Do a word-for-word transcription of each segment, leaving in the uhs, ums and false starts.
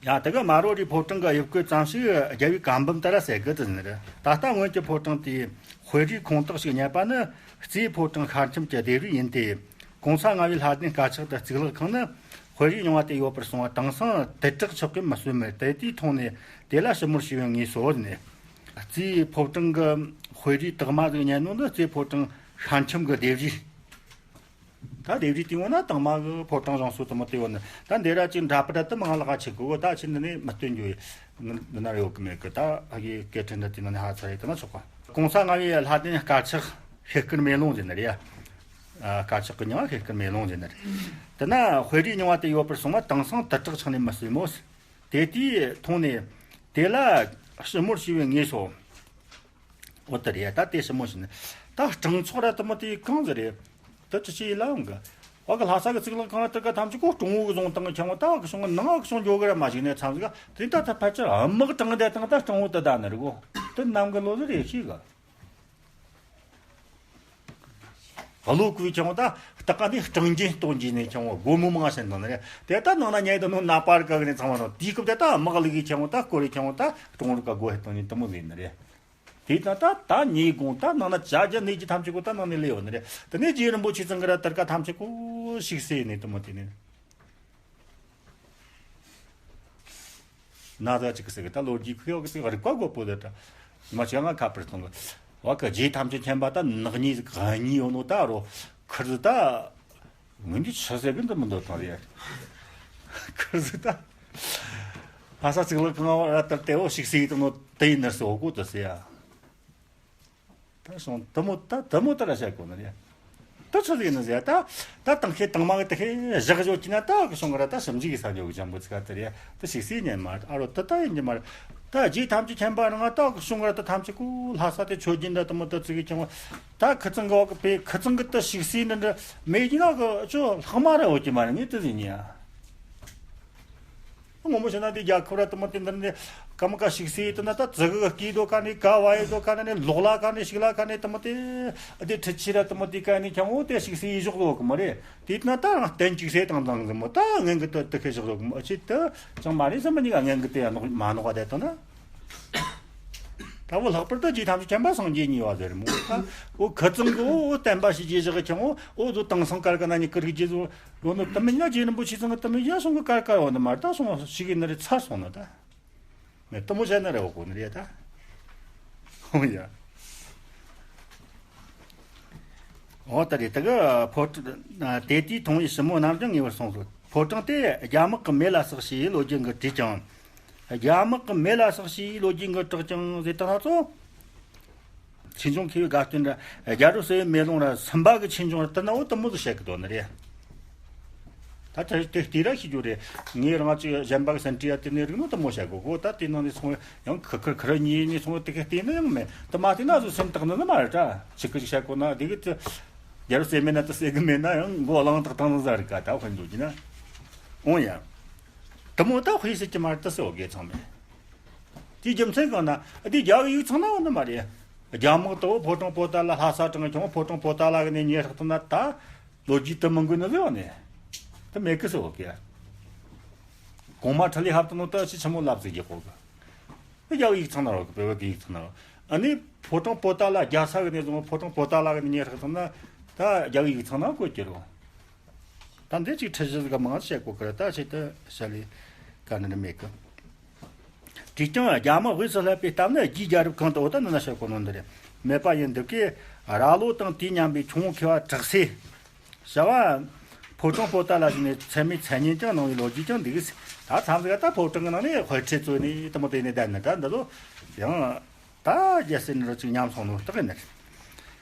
ཡང་དེ་གི་མ་རོ་རིའི་ཕོ་བྲང་གི་དབྱིབས་བཀོད་ཙམ་ཞིག་རྒྱལ་བའི་བཀའ་འབུམ་ལྟར་ཟེར་གི་དེ་ནི་རེད། ད་ལྟ་སྔོན་གྱི་ཕོ་བྲང་དེའི་དཔེ་རིས་ཁུངས་དག་ཞིག་རྙེད་པ་ནི་རྩིས་ཕོ་བྲང་ཤར་ཁྱིམ་གྱི་ལྡེབས་རིས་ཡིན་ཏེ། གོང་ས་ལྔ་པའི་ལྷ་ལྡན་དཀར་ཆག་ཏུ་གཙུག་ལག་ཁང་ནི་དཔེ་རིས་རྙིང་བ་དེ་ཡོད་པར་སོང་བ་དེང་སང་དུར་དྲག་ཆོག་གིས་མི་གསོད་མོད། དེ་དུས་མཐོང་ནས་དེ་ལ་ཞིབ་མོར་ཞུས་པའི་ངེས་སོ་ནས། རྩིས་ཕོ་བྲང་གི་དཔེ་རིས་དག་མ་ཟིག་རྙེད་ནོ་འདི་རྩིས་ཕོ་བྲང་ཤར་ཁྱིམ་གི་ལྡེབས་རིས། ད་ལྡེབས་རིས་དེ་ངོ་ན་དང་མ་གི་ཕོ་བྲང་བཞེངས་སྲོལ་དུ་མ་དེ་ཡོད་ནི། ད་འདི་ར་ཅིག་འདྲ་པར་དུ་མང་ལ་ག་ཆེ་གི་གོ། ད་ཆེ་འདི་ནས་མི་སྟོན་རྒྱུ་ཡི་འདི་ན་ཡོད་གི་མེད་གི། ད་ཧ་གི་སྐད་འཕྲིན་འདི་དེ་ནང་ནས་ཧ་ཚ་ཡི་དེ་ན་ཆོག་ག་གོང་ས་ལྔ་པའི་ལྷ་ལྡན་དཀར་ཆག་ཤེལ་དཀར་མེ་ལོང་ཟེར་ནི་རེད་ཡ། ཨ། དཀར་ཆག་གི་རྙིང་བ་ཤེལ་དཀར་མེ་ལོང་ཟེར་ནི་རེད། དེ་ན་དཔེ་རིས་རྙིང་བ་དེ་ཡོད་པར་སོང་བ་དེང་སང་དུར་དྲག་ཆག་ནས་མི་གསོད་མོད། དེ་དུས་མཐོང་ནས་དེ་ལ་ཞིབ་མོར་ཞུས་པའི་ངེས་སོ། འོ་དེ་རེད། ད་དེ་ཞིབ་མོ་ཞིག་ནི། ད་སྤྲང་ཚོགས་ར་དེ་མོ་དེ་གང་ཟིག་རེད། དེ་ཅི་ཞིག་ཡིན་ལ་འོང་གི། བ་གི་ལྷ་ས་གི་གཙུག་ལག་ཁང་དེ་ག་ཐམས་ཅད་ཀོ་སྤྲང་བོ་གི་བཟུང་བཏང་གི་ཁྱེར་འོང་། ད་བ་གི་གཞུང་གི་ནང་བ་གི་གཞུང་འཇོག་གི་ར་མ་ཞིག་ནས་མཚམས་ཟིག་ག་དེ་ད་ད་ཕལ་ཆེར་དམག་དྲངས་བསྡད་བཏང་། ད་སྤྲང་བོ་དེ་ད་ནི་རེད་གོ། དེ་ནམ་གི་ལོ་ཟིག་རེད་ཤེས་གི། བློ་ཁུག་ཁྱེར་འོང་། ད་སྟག་ག་ནས་སྤྲང་རྒྱན་སྟོན་རྒྱུ་ནས་ཁྱེར་འོང་། སྒོ་མོ་མང་ཞིག་འདུག་ནི་རེད། དེ་ད་ནང་ན་ཉལ་དུ་ནོ་ནག་པར་ག་གི་ནས་ཚང་མ་རོ། དེའི་སྐབས་དེ་ད་དམག་ལུག་གི་ཁྱེར་འོང་། ད་སྐོར་རེ་ཁྱེར་འོང་། ད་སྤྲང་བོ་རུ་ག་སྒོ་ཧེ་བཏང་ནས་དེ་མོ་ཟིག་ནི་རེད། དེ་ད་ད་ཉེ་དགོང་ད་ནང་ན་བྱ་རྒྱལ་གནས་ཀྱི་ཐམས་ཅད་ཀོ་ད་ནང་ནས་ལས་ཡོད་ནི་རེད། དེ་ནས་རྗེ་རིན་པོ་ཆེ་ཚང་གི་ར་དར་ཀ་ཐམས་ཅད་ཀོ་ཞིག་སེ་ནས་དེ་མོ་དེ་ནས། ན་ཟ་ཅིག་གི་ཟེར་གི། ད་ལོ་རྒྱུས་ཁོ་ཡོད་གི་ཟེར་གི། རིག་པ་རྒོད་པོ་དེ་ད་མ་ཆེ་ང་ཁ་པར་གཏོང་གི། བ་གི་རྗེ་ཐམས་ཅད་མཁྱེན་པ་ད་ནག་ཉེས་ག་ཉེས་ཡོད་ནོ་ད་རོ། ཁིར་ཟི་ད། ངན་གྱི་ཆུ་ཟེར་གི་འདི་མི་འདོད་དང་རེད། ཁིར་ཟི་ད། ལྷ་ས་གཙུག་ལག་ཁང་བ་ར་ལྟར་ལྟེ་བོ་ཞིག་སེ་དང་ནོ་དེ་ཡིན་ནར་སོ་གོ་དུ་ཟེར་ཡ། ད་སོང་དུ་མོ་ད་དུ་མོ་ད་ར་བྱ་གོ་ནི་རེད། ད་ཆུ་ཟེར་ནི་ཟེར་ད། ད་དང་ཁེ་དང་མ་གི་དེ་ཁེ་བཞག་བཞོ་ཀྱི་ན་ད་གི་སོང་གི་ར། ད་ཞིབ་འཇུག་གི་ས་འཇོག་གི་ཅང་པོ་ཚིག་ག་དེ་རེད། ད་ཞིག་སེ་ཉན་མ་ཨ་རོ་ད་ད་ཡིན་གྱི་མ་རེད། ད་རྗེ་ཐམས་ཅད་མཁྱེན་པ་རང་ད་གི་སོང་གི་ར། ད་ཐམས་ཅད་ཀོ་ལྷ་ས་དེ་ཆོས་རྒྱུན་འདྲ་དུ་མོ་ད་ཚིག་གི་ཅང་པོ། ད་ཁི་ཚང་གི་བ་གི་པེ་ཁི་ཚང་གི་ད་ཞིག་སེ་འདི་འདྲ་མེད་ཀྱི་ན་གི་ཅོ་ལྷག་མ་ར་འོ་ཀྱི་མ་རེད། ངས་དེ་ཟིན་ཉི་ཨ། ངོ་མ་བཤད་ན་དེ་རྒྱལ་ཁབ་ར་དུ་མ་དེ་འདིར་ནས་ཀ་མ་ཀ་ཞིག་སེ་དེ་ན་ད་ཙི་གི་སྐྱིད་དོ་ག་ནས་ག་བ་ཡི་དོ་ག་ནས་ནས་ལོག་ལ་ག་ནས་ཞིག་ལ་ག་ནས་དུ་མ་དེ་དེ་ཁྲི་ཆི་ར་དུ་མ་དེ་ག་ནས་ཀྱང་འོ་དེ་ཞིག་སེ་ཡི་ཞོག་ལོ་གི་མ་རེད། དེ་ན་ད་རང་གཏན་ཅིག་སེ་དང་དང་ཟིན་མོ་ད་ངན་གི་དུ་དུ་ཁེ་ཞོག་ལོ་གི་མ་ཅི་དུ་ཅང་མ་རེད་ཟིན་མ་ཉིད་ག་ངན་གི་དུ་ཡ་ནོག་མ་ནོག་བ་དེ་དང་ན། ད་བོ་ལྷག་པར་དུ་རྗེ་ཐམས་ཅད་མཁྱེན་པ་སངས་རྒྱས་གཉིས་པ་ཟེར་མོ། ད་འོ་ཁི་ཚང་གི་འོ་བསྟན་པ་ཞིག་རྗེས་བཞག་གི་ཀྱང་འོ་འོ་དུ་དེང་སང་གར་གི་ན་ཉི་ཀི་རིག་རྗེས་སུ། ལོ་ནི་དུ་མི་ཉག་རྗེ་རིན་པོ་ཆེ་ཚང་གི་དུ་མི་ཡ་སོང་གི་ཀར་ཀར་འོ་ནི་མར་ད་སོང་ཞིག་གི་ནི་རེ་ཚར་སོང་ནི་ད། མེ་དུ་མོ་བྱས་ན་རེ་འོ་གོ་ནི་རེད་ད། འོ་ཡ། འོ་ད་རེད། དེ་གི་ཕོ་བྲང་དེ་དུས་མཐོང་བའི་ཞིབ་མོ་རྣམས་ཀྱང་ངེས་པར་གསུངས་སོ། ཕོ་བྲང་དེ་རྒྱ་དམག་གི་མེ་ལ་བསྲེགས་ཞེས་ལོ་རྒྱུས་འགའ་བྲིས་ཀྱང་། རྒྱ་དམག་གི་མེ་ལ་བསྲེགས་ཞེས་ལོ་རྒྱུས་འགའ་གྲགས་ཀྱང་ཟེར་ད་ན་ཚོ། ཆོས་འབྱུང་མཁས་པའི་དགའ་སྟོན་ར་རྒྱ་རུ་སེ་བའི་མེ་ལོང་ར་སུམ་པ་གི་ཆོས་འབྱུང་ར་དེ་ན་འོ་དུ་མོ་ཟིག་བཤད་གི་དོ་ནི་རེད། ད་དེ་དེ་དེ་ར་ཤི་རྒྱུ་རེད། ངས་རང་ཅི་གཞན་པ་གི་སེམས་ཁྲལ་ཡ་དེ་ནས་རིག་ནོ་དུ་མོ་བཤད་གོ་གོ། ད་དེ་ནང་ནས་སོང་ཡང་ཁི་ཁི་ཁི་ར་གཉིས་ནས་སོང་དེ་གི་བལྟས་ན་ཡང་མེད། དུ་མ་བལྟས་ན་ཟོ་སེམས་ཐག་ནི་ནི་མ་རེད་ད། ཆི་ཁི་ཅིག་བཤད་གོ་ན་དེ་གི་དེ་རྒྱ་རུ་སེ་མེད་ན་དུ་སེ་གི་མེད་ན་ཡང་མགོ་གླང་དག་བཏང་ནི་ཟ་རེད་ཀ། ད་དཔོན་འདུག་གི་ན་འོང་ཡ། དུ་མོ་ད་དཔེ་སྲིད་ཀྱི་མ་རེད་ད་ཟེར་འོ་གེ་ཚང་མས། དེའི་རྒྱུ་མཚན་གང་ན་དེ་རྒྱ་གི་ཡིག་ཚང་ན་འོ་ནི་མ་རེད། རྒྱ་དམག་དུ་ཕོ་བྲང་པོ་ཏཱ་ལ་ལྷ་ས་དྲངས་ཀྱང་ཕོ་བྲང་པོ་ཏཱ་ལ་གི་ནས་ཉེ་རག་ཏུ་ན་ད་ལོ་རྒྱུས་དུ་མི་འགོས་ནི་ཟེར་བ་ནས་དུ་མེད་གི་ཟེར་འོ་གེ། གོང་མ་ཁྲི་ལས་ཧབ་ཏུ་ནོ་ད་ཅི་ཆི་མོ་ལབ་ཟེར་གྱི་གོ་གི། དེ་རྒྱ་གི་ཡིག་ཚང་ན་རོ་གི་བོད་གི་ཡིག་ཚང་ན་རོ། ཨ་ནི་ཕོ་བྲང་པོ་ཏཱ་ལ་རྒྱལ་ས་གི་ནས་བཟུང་ཕོ་བྲང་པོ་ཏཱ་ལ་གི་ནས་ཉེ་རག་ཏུ་ན་ད་རྒྱ་གི་ཡིག་ཚང་ན་བཀོད་ཀྱི་རོ། ད་འདི་ཅིག་ཁྲི་བཞི་ཟིག་མང་བཤད་གོ་གི་རེད། ད་ཆེད་དུ་བཤད་ལས་ག་ནི་རེད་མེད་གི། དྲིས་ཀྱང་རྒྱ་དམག་དབུས་སུ་ལྷགས་པའི་སྟབས་ནི་རྒྱའི་རྒྱལ་རབས་གང་དུ་འོ་ད་ནི་ན་བཤད་གོ་ནོ་འདི་རེད། མེད་པ་ཡིན་འདུག་གི། ར་ལོ་དང་དེ་མཉམ་པའི་ཁྱུང་མཁས་པ་དྲག་སེ་བྱ་བ། ཕོ་བྲང་པོ་ཏཱ་ལ་ཞིག་ནས་ཚད་མའི་མཚན་སྙན་ཀྱང་གནང་བའི་ལོ་རྒྱུས་ཀྱང་འདུག་གི། ད་མཚམས་ཟིག་ད་ཕོ་བྲང་གི་ནང་ནས་དཔེ་ཁྲིད་བཙོས་ནས་དུ་མོ་དེ་ནས་བསྡད་ནི་ད་འདི་ལོ་ཡང་། ད་རྒྱལ་སྲས་འདི་རུ་ཅིག་ཉམས་སོང་ནོ་རྟགས་ཡིན་ནི་རེད།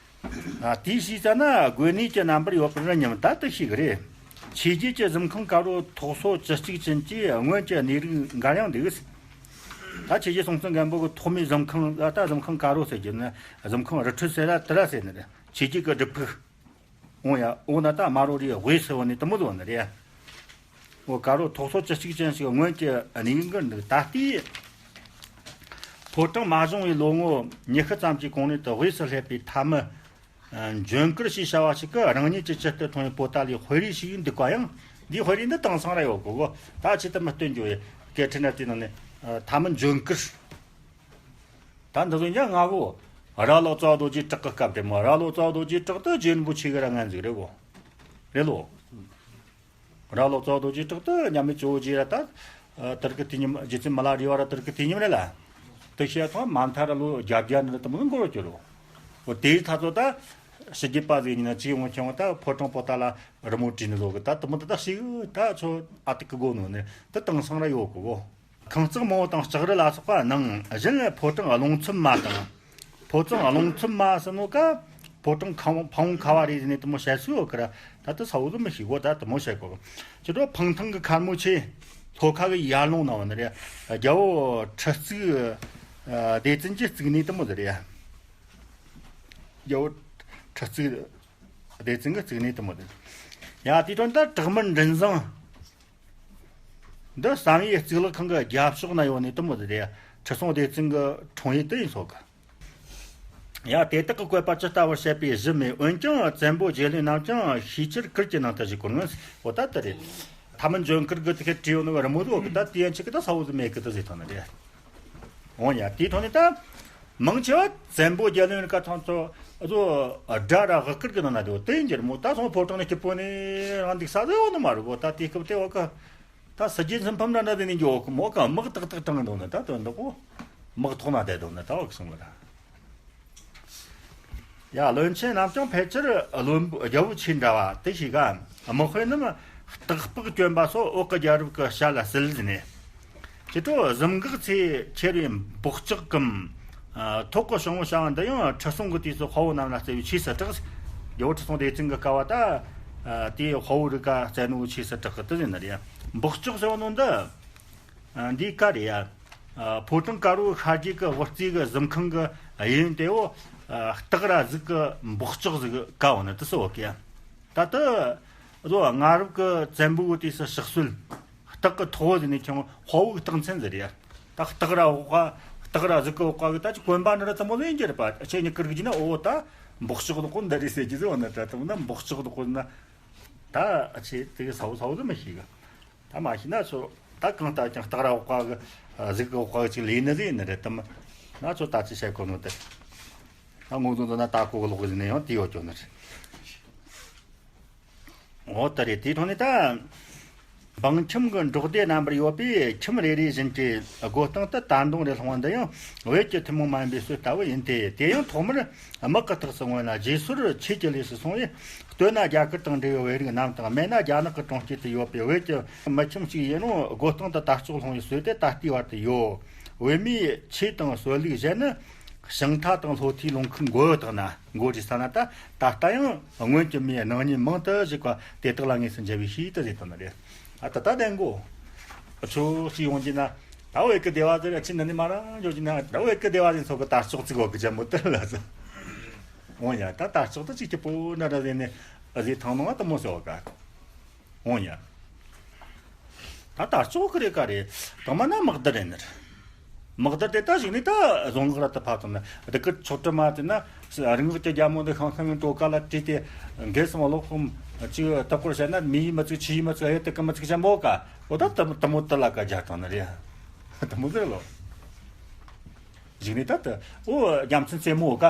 ཨ། དེའི་ཕྱིས་ཙ་ན་དགོན་གནས་ཀྱི་རྣམ་པར་ཡོད་པར་སྙམ་ད་དུ་ཤེས་གི་རེད། ཆོས་རྗེ་གི་གཟིམ་ཁང་དཀར་པོ་ཐོག་སོ་བཅུ་གཅིག་ཅན་གྱི་སྔོན་གྱི་གནས་རིགས་འགའ་ཡང་འདུག། ད་ཆོས་རྗེ་སྲོང་བཙན་སྒམ་པོ་གི་ཐོག་མའི་གཟིམ་ཁང་ལ་ད་གཟིམ་ཁང་དཀར་པོ་ཟེར་རྒྱུ་ནི་གཟིམ་ཁང་རི་ཁྲོད་ཟེར་ར་དེ་ར་ཟེར་ནི་རེད། ཆོས་རྗེ་གི་སྒྲུབ་ཕུག་འོང་ཡ། འོ་ན་ད་མ་རོ་རིའི་དབུས་སུ་འོ་ནི་དུ་མོ་ཟོ་ནི་རེད། འོ་དཀར་པོ་ཐོག་སོ་བཅུ་གཅིག་ཅན་ཞིག་སྔོན་གྱི་གནས་ཡིན་གྱི་འདུག། ད་ལྟའི་ཕོ་བྲང་མ་བཞེངས་པའི་ལོ་ངོ་ཉི་ཤུ་ཙམ་གྱི་གོང་ནས་དུ་དབུས་སུ་སླེབས་པའི་ཐ་མི་འབྱོན་དཀར་ཞེས་བྱ་བ་ཞིག་གིས་རང་ཉིད་ཀྱི་ཇི་ལྟར་མཐོང་བའི་པོ་ཏཱ་ལའི་དཔེ་རིས་ཤིག་འདུག་པ་ཡང་། འདིའི་དཔེ་རིས་འདི་དེང་སང་ར་ཡོད་གོ་གོ། ད་ཆེད་དུ་མི་སྟོན་རྒྱུ་ཡོད། སྐད་འཕྲིན་ན་དེ་ནང་ནས་ཐ་མི་འཇོན་ཀིར། ད་འདི་ཚོ་ཡང་ང་གོ། ར་ལོ་ཙཱ་བ་རྡོ་རྗེ་བྲག་གི་སྐབས་དེ་མོ། ར་ལོ་ཙཱ་བ་རྡོ་རྗེ་བྲག་ཏུ་རྗེ་རིན་པོ་ཆེ་གི་ར་ངན་ཟིག་རེད་གོ། རེད་ལོ། ར་ལོ་ཙཱ་བ་རྡོ་རྗེ་བྲག་ཏུ་མཉམ་མེད་ཇོ་བོ་རྗེ་ར་ད། དེར་གི་དུས་མཉམ་རྗེ་བཙུན་མི་ལ་རས་པ་ར་དེར་གི་དུས་མཉམ་རེད་ལ། དེ་བཤད་ཐོག་མ་མཐའ་ར་ལོ་བརྒྱད་བརྒྱ་འདྲ་དེ་མོ་འགོར་གྱུར་རོ། འོ་དེའི་ཐ་ཚོ་ད། ཕྱི་རྒྱལ་པ་ཟིག་ཡིན་ན་ཅི་ཡོང་ཁྱོང་ད་ཕོ་བྲང་པོ་ཏ་ལ་རི་མོ་བྲིས་ནི་ལོ་གི་ད་དེ་མོ་དེ་ད་ཞིག་ད་ཚོ་ཨ་ཏི་ཀི་གོ་ནོ་ནི་དེ་དེང་སང་ར་ཡོད་གི་གོ། ཁང་བརྩེགས་མང་པོ་དང་ལྕགས་རི་ལ་སོགས་པ་ནང་བཞིན་ཕོ་བྲང་རླུང་འཚུབ་མ་དང་། ཕོ་བྲང་རླུང་འཚུབ་མ་ཟེར་ནོ་ཀ་ཕོ་བྲང་ཁ་བོང་ཕ་བོང་ཁ་བ་རེད་ཟེར་ནས་དེ་མོ་བཤད་སྲོལ་ཡོད་ཀི་ར། ད་དེ་ས་བོ་གི་མི་ཤེས་གོ། ད་དེ་མོ་བཤད་གོ། ཁྱེད་ཚོ་འཕང་ཐང་གི་མཁར་མོ་ཆེ་ལྷོ་ཁ་གི་ཡར་ཀླུང་ན་བ་ནི་རེད། རྒྱལ་པོ་ཁྲི་གཙུག་ཨ་ལྡེ་བཙན་གྱི་གཙུག་ནས་དེ་མོ་ཟེར་རེད། རྒྱལ་པོ་ཁྲི་གཙུག་ལྡེ་བཙན་གྱི་གཙུག་ནས་དེ་མོ་ཟེར། ཡ་དེ་དོན་ད་བྲག་དམར་མགྲིན་བཟང་། འདི་བསམ་ཡས་གཙུག་ལག་ཁང་གི་རྒྱབ་ཕྱོགས་ན་ཡོད་ནི་དེ་མོ་ཟིག་རེད། ཁྲི་སྲོང་ལྡེ་བཙན་གྱི་འཁྲུངས་ཡུལ་དེ་ཡིན་སོགས་གི། ཡང་དེ་དག་གི་བཀོད་པ་ཇི་ལྟ་བར་བཤད་པའི་གཞི་མེད། འོན་ཀྱང་བཙན་པོ་རྒྱལ་བློན་རྣམས་ཀྱང་ཤེས་ཕྱིར་གུར་གྱི་ནང་དུ་བཞུགས་དགོས་ངེས། འོ་ད་དེ་རེད། ཐ་མི་འཇོན་གུར་གི་དེ་ཁའི་བྲིས་ཡོད་ནོ་རི་མོ་དེ་འོ་གི་ད་དེ་ཡན་ཆད་གི་ད་ས་བོ་ཟིག་མེད་གི་དེ་ཟིག་ཐོན་ནི་རེད། འོ་ཡ་དེའི་ཐོག་ནས་ད། མང་ཆེ་བ་བཙན་པོ་རྒྱལ་བློན་ཀ་ཐང་ཚོ་ཨ་ཚོ་སྒྲ་ར་དབུ་སྐུར་གི་ནང་ན་དེ་བོ་དེ་ཡིན་གྱི་རེད་མོ། ད་སོང་ཕོ་བྲང་ནས་སྐྱིད་པོ་ནས་རང་འདུག་ས་ཟེར་བ་ནི་མ་རེད་གོ། ད་དེའི་སྐབས་དེ་བ་ཀ་ད་ས་རྒྱུ་འཛིན་ཕམ་འདྲ་འདྲ་དེ་ནས་འགྱོ་གི་མོ་ཀ་དམག་ཏག་ཏག་དྲངས་འདུག་ནི་ད་དོན་དག་གོ། དམག་ཐོག་ན་བསྡད་འདུག་ནི་ད་བ་ཀ་སོང་གི་ར། ཡ་བློན་ཆེན་རྣམས་ཀྱང་ཕལ་ཆེར་བློན་པོ་རྒྱལ་པོ་ཆོས་འདྲ་བ་དེ་ཞིག་གམ། དམག་དཔོན་རྣམས་སྟག་ལྤགས་གྱོན་པ་སོགས་འོག་གི་རྒྱལ་རབས་ཀྱི་བྱ་ལ་ཟིལ་ཟིན་ནས། ཁྱེད་ཚོ་གཟིམ་འགག་ཚེ་ཁྱེར་བའི་འབོག་ལྕག་གམ། ཐོག་གི་ཕྱུང་བོ་བྱ་བ་འདི་ཡང་ཁྲི་སྲོང་གི་དུས་སུ་དཔའ་བོ་རྣམས་ལ་བརྩེ་བའི་ཆོས་སུ་གྲགས། རྒྱལ་པོ་ཁྲི་སྲོང་ལྡེ་བཙན་གྱི་སྐབས་བ་ད། དེའི་དཔའ་བོ་རིགས་ཀ་བརྩེ་ནོ་ཆོས་སུ་གྲགས་གི་དེ་ཟིན་ནི་རེད། འབོག་ལྕག་ཟེར་བ་ནོ་འདི། འདི་ཀ་རེད་ཡ། ཕོ་བྲང་དཀར་པོའི་ཤར་རྒྱུད་ཀྱི་དབུ་རྩེ་གི་གཟིམ་ཁང་གི་གཡས་གཡོན་དེ་བོ། སྟག་ར་གཟིག་གི་འབོག་ལྕག་ཟིག་ག་བོ་ནི་དེ་སོ་གི་ཡ། ད་ལྟ་བཟོ་སྔ་རབས་ཀྱི་བཙན་པོའི་དུས་སུ་ཕྱག་སྲོལ་སྟག་གི་ཐོག་བོ་ཟིག་ནས་ཁྱོད་དཔའ་བོའི་རྟགས་མཚན་ཟིག་རེད་ཡ། ད་སྟག་ར་འོག་ག་སྟག་ར་གཟིག་གི་འོག་ག་གི་ད་ཅི་གོན་པ་འདྲ་ར་ཙམ་པོ་ཟིག་ཡིན་གྱི་རེད་པ། ཁྱེད་གཉིས་ཀིར་གི་ན་འོ་ད་འབོག་ལྕག་དོག་པོ་འདི་རེད་ཟེར་གྱི་ཟིག་འོ་ན་ད་ད་འབོག་ལྕག་དོག་པོ་ན་ད་ཁྱེད་དེ་གི་ས་བོ་ས་བོ་ཟིག་མི་ཤེས་གི། ད་མ་ཤེས་ན་ཚོ་ད་གང་ལྟར་ཀྱང་སྟག་ར་འོག་ག་གི་གཟིག་གི་འོག་ག་གི་ཅིག་ལས་ནི་ཟིག་ཡིན་ནི་རེད་དམ། ན་ཚོ་ད་ཅི་བཤད་དགོས་ནོ་དེ། ད་ངོ་ཚོ་འདི་ན་ད་གོ་གི་ལོག་གི་ཟིན་ནས་ཡང་དེ་ཡོད་ཀྱོ་ནི་རེད། འོ་ད་རེད་དེའི་ཐོག་ནས་ད། འབངས་ཁྱིམ་གྱི་འབྲོག་སྡེ་རྣམ་པར་ཡོད་པའི་ཁྱིམ་རེ་རེ་བཞིན་གྱི་སྒོ་སྟེང་དུ་དར་མདོང་རེ་ལྷུང་བ་འདི་ཡང་བོད་ཀྱི་ཐུན་མོང་མ་ཡིན་པའི་སྲོལ་ལྟ་བུ་ཡིན་ཏེ། དེ་ཡང་ཐོག་མར་དམག་གི་རྟགས་སུ་མངོན་ལ། རྗེས་སོར་ཆོས་ཀྱི་ལས་སུ་སོང་བས། སྟོད་ན་རྒྱ་གར་དང་འབྲེལ་བའི་བོད་རིགས་རྣམས་དང་། སྨད་ན་རྒྱ་ནག་གི་གྲོང་ཁྱེར་དུ་ཡོད་པའི་བོད་ཀྱི་མི་ཁྱིམ་གཅིག་ཡིན་རུང་། སྒོ་སྟེང་དུ་དར་ལྕོག་ལྷུང་བའི་སྲོལ་དེ་ད་ལྟའི་བར་དུ་ཡོད། བོད་མིའི་ཆོས་དང་སྲོལ་ལུགས་གཞན་ནི། ཞིང་མཐའ་དང་ལྷོ་མཐའི་ལུང་ཁུག་མགོ་བོ་དག་ན་མགོ་རིས་ས་ན་ད་ད་ལྟ་ཡང་སྔོན་གྱི་མིའི་སྣང་བརྙན་མང་དུ་བཞུགས་པ་དེ་དག་ལ་དངོས་སུ་མཇལ་བའི་ཤེས་དུ་རེད་དོ་ནི་རེད། ཨ་ད་ད་བདེན་གོ། ཁྱོད་ཅི་ཡོང་གྱི་ན་ད་བོད་ཀྱི་སྡེ་བ་ཟེར་ཨ་ཅི་ན་ནི་མ་རང་འཇོག་གྱི་ན་ད་བོད་ཀྱི་སྡེ་བ་ཟེར་ཚོ་གི་དར་ལྕོག་ཙིག་གོ་གི་ཇ་མོ་དེ་ལ་ཟེར། འོང་ཡ་ད་དར་ལྕོག་ད་ཅིག་གི་པོ་ན་ར་ཟེར་ནས་ཨ་ཟེར་ཐང་ནང་ཨ་ད་མོ་ཟེར་བ་ག་འོང་ཡ། ད་དར་ལྕོག་གི་རེད་ག་རེད། དང་མ་ན་དམག་དར་རེད་ནི་རེད། དམག་དར་དེ་ད་གཞུག་ནས་ད་རྫོང་འགག་ར་ད་ཕབ་ཐུབ་ན་དེ་ཀི་ཆོག་གྲུ་མ་དེ་ན་རིག་འགག་གི་རྒྱལ་མོ་འདི་ཤང་ཤང་གི་གྲོ་ཁ་ལ་བྲིས་ཏེ་འགེལ་སོང་ལོག་ཁོམ་ཅིག་ད་སྐོར་བཤད་ན་མི་ཡིས་མི་ཚིག་ཆི་ཡིས་མི་ཚིག་ཨེ་དེ་ཀི་མི་ཚིག་ཅན་པོ་ག་འོ་ད་དུ་དུ་མོ་དུ་ལ་ག་རྒྱ་དང་ནི་རེད། དུ་མོ་ཟེར་ལོ། གཞུག་ནས་ད་དུ་འོ་རྒྱལ་མཚན་རྩེ་མོ་ག་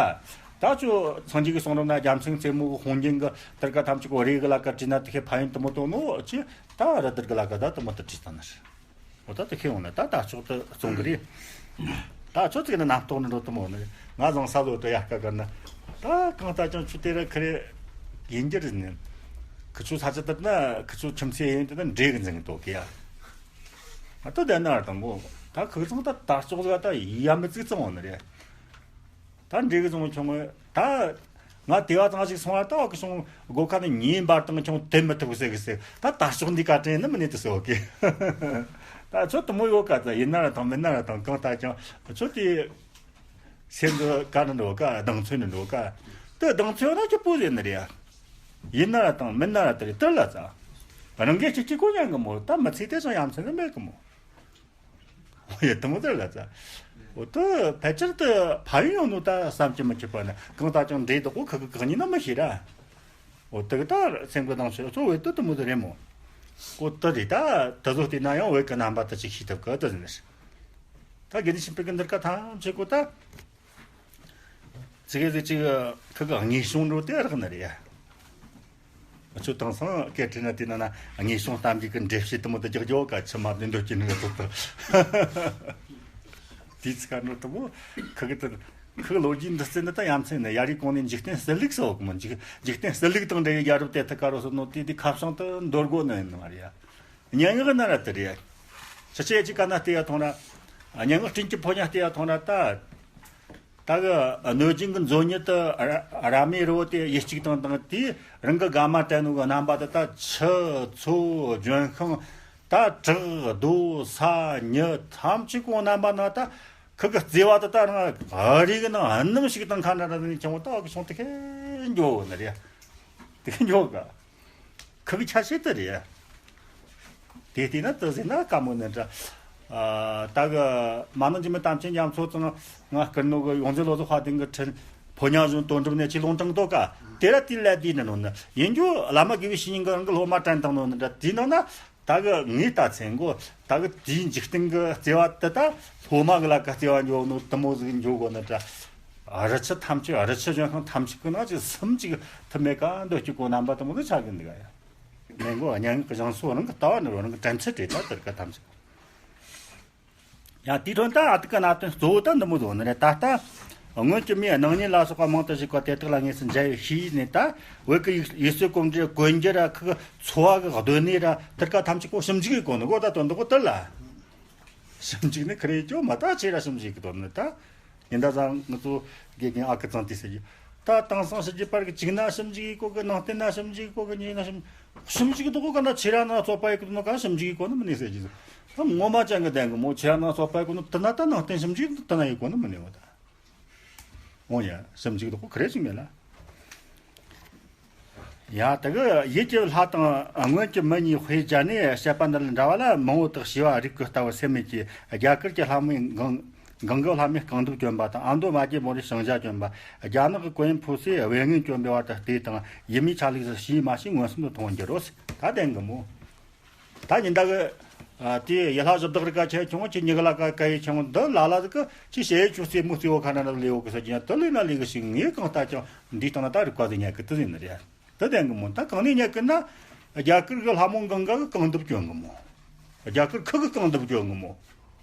ད་ཅོ་སངས་རྒྱས་ཀྱི་གསུང་རབ་ན་རྒྱལ་མཚན་རྩེ་མོ་གི་དཔུང་རྒྱན་གི་དར་ག་ཐམས་ཅད་གོ་རེ་གི་ལ་ག་བྲིས་ན་དེ་ཁའི་ཕ་ཡུལ་དུ་མོ་དོ་ནོ་ཅི་ད་ར་དར་གི་ལ་ག་ད་དུ་མོ་དུ་བྲིས་དང་ནི་རེད། འོ་ད་དེ་ཁེ་འོང་ན་ད་ད་ལྕོག་ཏུ་བཙོང་གི་རེད། ད་ཁྱོད་ཚིག་ནི་རྣམ་རྟོག་ནི་འགྲོ་དུ་མོ་ནི་ང་བཟང་ས་ལོ་དུ་ཡག་ག་གར་ན་ད་གང་ལྟ་ཀྱང་ཆུ་དེ་ར་ཁི་རེ་ཡིན་རྒྱུ་རེད་ནི། ཁི་ཆུ་ས་ཆ་དུ་ན་ཁི་ཆུ་ཁྱིམ་མཚེས་ཡིན་དུ་ན་འདྲེ་གི་འཛིང་གི་དོ་གི་ཡ། ང་ད་དེ་ན་ར་དང་གོ་ད་ཁི་ཚང་ད་ད་ལྕོག་ཟ་ད་ཡ་མི་ཚིག་ཙང་འོང་ནི་རེད། ད་འདྲེ་གི་བཟུང་ཁྱོང་ངོ་ད། ང་དེ་བ་ཚང་ཞིག་སོང་བ་ད་བ་གི་སོང་སྒོ་ཁ་ནས་ཉིན་འབར་དང་ཁྱོང་དེ་མི་ཐུབ་ཟེར་གི་ཟེར་ད་ད་ཕྱོགས་འདི་ཀ་དྲན་ནི་མི་ནི་དུ་ཟེར་བ་གི། ད་ཚོ་དུ་མོ་ཡོད་ག་ད་ཡིན་ན་ར་དང་མིན་ན་ར་དང་གང་ལྟར་ཀྱང་ཚོ་དེ་སེམས་འདི་ག་ནི་འགྲོ་ག་གདེང་ཚོད་ནི་འགྲོ་ག་དེ་གདེང་ཚོད་ན་ཁྱོད་པོ་ཟེར་ནི་རེད། ཡིན་ན་ར་དང་མིན་ན་ར་དེ་རེད་དེ་ལ་ཙ། རང་གི་ཅིག་ཅིག་གོ་ཉན་གི་མོ་ད་མི་ཚེ་དེ་ཚོ་ཡ་མཚན་ནི་མེད་གི་མོ། ཡ་དུ་མོ་དེ་ལ་ཙ། འོ་ད་ཕལ་ཆེར་དུ་ཕ་ཡུལ་ཡོང་ནོ་ད་བསམ་གྱི་མི་ཁྱབ་པ་ན་གང་ལྟར་ཀྱང་འདྲེ་དག་པོ་ཁ་གི་གང་ཉིད་ན་མི་ཤེས་ར། འོ་དེ་གི་ད་སེམས་གི་དང་ཆོས་ཚོ་བས་དུ་དུ་མོ་དེ་རེད་མོ། ཨོ་དེ་རེད། ད་དེ་ཚོ་བལྟས་ན་ཡང་བོད་ཀྱི་རྣམ་པ་དེ་ཅིག་ཤེས་ཐུབ་གི་དེ་ཟིན་རེད། ད་དགེ་ལྡན་ཆོས་འཕེལ་གྱི་འདིར་ཀ་ཐམས་ཅད་ཀོ་ད། ཙི་གེ་ཟིག་ཅིག་ཁུ་གི་དངོས་བྱུང་འགྲོ་དེ་རག་ནི་རེད་ཡ། ཁྱོད་དེང་སང་སྐད་བྲིས་ན་དེ་ན་ན་དངོས་བྱུང་གཏམ་རྒྱུད་ཀྱི་འགྲེལ་བཤད་དེ་མོ་དེ་རྒྱག་རྒྱུ་ག་ཆི་མ་བདེ་འདོད་ཀྱི་ནི་ཐོག་ཏུ། དེའི་ཚིག་ག་འགྲོ་དུ་མོ་ཁུ་གི་དེ་ཁུ་གི་ལོ་རྒྱུས་འདི་རྩད་ནི་ད་ཡ་མཚན་ནི་ཡ་རིག་གོང་ནས་འཇིག་རྟེན་གསལ་ལུགས་སོགས་མོ་འཇིག་འཇིག་རྟེན་གསལ་ལུགས་དང་འབྲེལ་བའི་རྒྱལ་རབས་དེ་ཐུག་ག་རོ་སོ་ནོ་དེ་དེ་ཁ་བྱང་དུ་འདོར་དགོས་ནི་ཡིན་ནི་མ་རེད་ཡ། སྙན་ངག་ན་ར་དེ་རེད། ཕྱི་ཆད་ཅིག་ག་ན་བལྟས་ཡ་ཐོང་ར། སྙན་ངག་སྤྲིན་གྱི་ཕོ་ཉ་བལྟས་ཡ་ཐོང་ར་ད། ད་གི་གནོད་སྦྱིན་གྱི་མཛོད་ཉིད་དུ་ར་ར་མའི་རི་བོ་དེ་ཡུལ་གཅིག་དང་དང་དེའི་རང་གི་དགའ་མ་དྲན་ནོ་གི་རྣམ་པ་དེ་ད་ཆུ་མཚོ་ལྗོན་ཤིང་ད་བྲག་རྡོ་ས་ཉི་ཐམས་ཅད་ཀོ་རྣམ་པ་ན་ད་ཁུ་གི་བརྩེ་བ་དེ་ད་རང་རི་གི་ནང་སྣུམ་ཞིག་དང་ཁ་འདྲ་འདྲ་ནས་ཀྱང་ད་གི་བྱུང་དེ་ཁེ་འགྱོ་ནི་རེད། དེ་ཁེ་འགྱོ་གི། ཁུ་གི་ཆ་ཤས་དེ་རེད། དེ་བལྟས་ན་དེ་ཟེར་ན་དཀའ་མོ་ནི་འདྲ། ཨ་ད་གི་མ་ནང་འཇིགས་མེད་དམ་ཅན་རྒྱ་མཚོ་ཚང་ང་བསྐུར་ནོ་གི་ཡོངས་འཛིན་བློ་བཟང་དཔལ་ལྡན་གི་ཁྲིད་ཕོ་ཉ་གཞུང་དོན་གྲུབ་ནས་ཅི་ལུང་དྲངས་དོ་ཀ། དེ་ར་དེ་ལས་དེ་ནི་ནོ་ནི་ཡིན་རྒྱུ་བླ་མ་དགེ་བའི་བཤེས་གཉེན་གི་རང་གི་སློབ་མ་དྲན་དང་ནོ་ནི་འདྲ། དེའི་ནང་ན་ད་གི་ངའི་ལྟ་ཚན་གོ་ད་གི་དེའི་འཇིག་རྟེན་གི་བརྩེ་བ་དེ་ད་སློབ་མ་གི་ལ་ཀ་བརྩེ་བ་འཇོག་ནོ་དེ་མོ་ཟིག་འཇོག་གོ་ནི་འདྲ། རི་ཆུ་ཐམས་ཅད་རི་ཆུ་ལྗོན་ཤིང་ཐམས་ཅད་གི་ནང་ཅི་སུམ་ཅིག་ཐུབ་མེད་ཀ་འདོད་ཀྱི་གོ་རྣམ་པ་དེ་མོ་ཟིག་ཆགས་གི་འདུག་ཡ། མེ་མགོ་སྙན་ངག་གི་བཞེངས་སོ་རང་གི་ལྟ་བ་ནི་རང་གི་དྲན་ཚུལ་རེད་ད་དེར་ཀ་ཐམས་ཅད། ཡང་དེའི་དོན་དུ་ཨ་ཏི་ཀ་ན་དོན་གཙོ་བོ་ད་འདི་མོ་བཟོ་ནི་རེད་ད་ལྟ། སྔོན་གྱི་མིའི་སྣང་བརྙན་ལ་སོགས་པ་མང་དུ་གཞིག་པ་དེ་དག་ལ་དངོས་སུ་མཇལ་བའི་ཤེས་ཡིན་ནས་ད་བོད་ཀྱི་ཡིག་ཡིག་སྲོལ་གོམས་འདྲིས་གོན་རྒྱུ་ར་ཁུ་འཚོ་བ་གི་སྡོད་གནས་ར་དེར་ཀ་ཐམས་ཅད་ཀོ་ཞིབ་འཇུག་གི་གོ་ནི་གོ་ད་དོན་དུ་གོ་དེར་ལ། ཞིབ་འཇུག་ནི་ཁི་རེ་ཅོ་མ་ད་ཆེ་ར་ཞིབ་འཇུག་གི་དོན་ནི་ད། ཉིན་ད་ཟང་ང་ཚོ་དགེ་རྒན་ཨ་ཁུ་ཚང་དེ་ཟེར་གྱི། ད་དེང་སང་ཕྱི་རྒྱལ་པར་གི་གཅིག་ན་ཞིབ་འཇུག་གི་གོ་གི་ནང་བསྟན་ན་ཞིབ་འཇུག་གི་གོ་གི་གཉིས་ན་ཞིབ་ཞིབ་འཇུག་གི་དོ་གོ་ག་ན་ཆེ་ར་ན་ཚོ་པ་ཡི་གི་དོ་ནོ་ག་ཞིབ་འཇུག་གི་གོ་ནི་མི་ནི་ཟེར་གྱི། ད་ངོ་མ་ཅང་གི་ལྡན་གི་མོ་ཆེ་ར་ན་ཚོ་པ་ཡི་གོ་ནི་དེ་ན་ད་ནང་བསྟན་ཞིབ་འཇུག་དེ་ན་ཡི་གོ་ནི་མི་ནི་བ་ད། འོ་ཡ་ཞིབ་འཇུག་གི་དོ་གོ་ཁི་རེ་ཅིག་མེད་ལ། ཡ་ད་གི་ཡིད་ཀྱི་ལྷ་དང་སྔོན་གྱི་མི་གཉིས་དཔེ་སྦྱར་ནས་བཤད་པ་འདི་ལ་འདྲ་བ་ལ་མང་བོ་དག་ཞེས་པ་རིགས་ཀྱི་ལྟ་བུ་སེམས་མེད་ཀྱི་རྒྱ་གར་གྱི་ལྷ་མོའི་གང་གང་གི་ལྷ་མོའི་རྐང་གདུབ་གྱོན་པ་དང་ཨ་མདོ་མ་རྒྱལ་མོ་རའི་ཞང་ཞྭ་གྱོན་པ། རྒྱ་ནག་གི་ཀོ་ཡན་ཕུ་སུའི་བེ་ངན་གྱོན་པའི་བར་དུ་བལྟས་དང་ཡིད་མི་ཆ་ལུགས་སུ་ཞེས་མ་ཞིག་མངོན་སུམ་དུ་མཐོང་རྒྱུ་རོ། ད་བདེན་གི་མོ། ད་ཉིན་ད་གི་ཨ་དེ་ཡ་ལྷ་བཞི་བདག་རི་ཀ་ཆེ་ཆུང་ཆེ་ཉི་ག་ལ་ཀ་ཀ་ཡི་ཆུང་འདི་ལ་ལ་གི་ཅི་བྱེད་ཆུ་སེ་མུ་སེ་བོ་ཁ་ན་ན་ལེ་བོ་གི་ས་ཅན་དུ་ལེ་ན་ལེ་གི་ཞིག་ངས་གང་ལྟ་ཀྱང་འདི་སྟེང་ན་ད་རི་ཀ་ཟི་ཉག་གི་དུ་ཟིན་ནི་རེད། དུ་ལྡན་གི་མོ་ད་གང་ནས་ཉག་གི་ན་རྒྱ་གར་གི་ལྷ་མོ་གང་ག་གི་རྐང་གདུབ་གྱོན་གི་མོ། རྒྱ་གར་ཁུ་གི་རྐང་གདུབ་གྱོན་གི་མོ།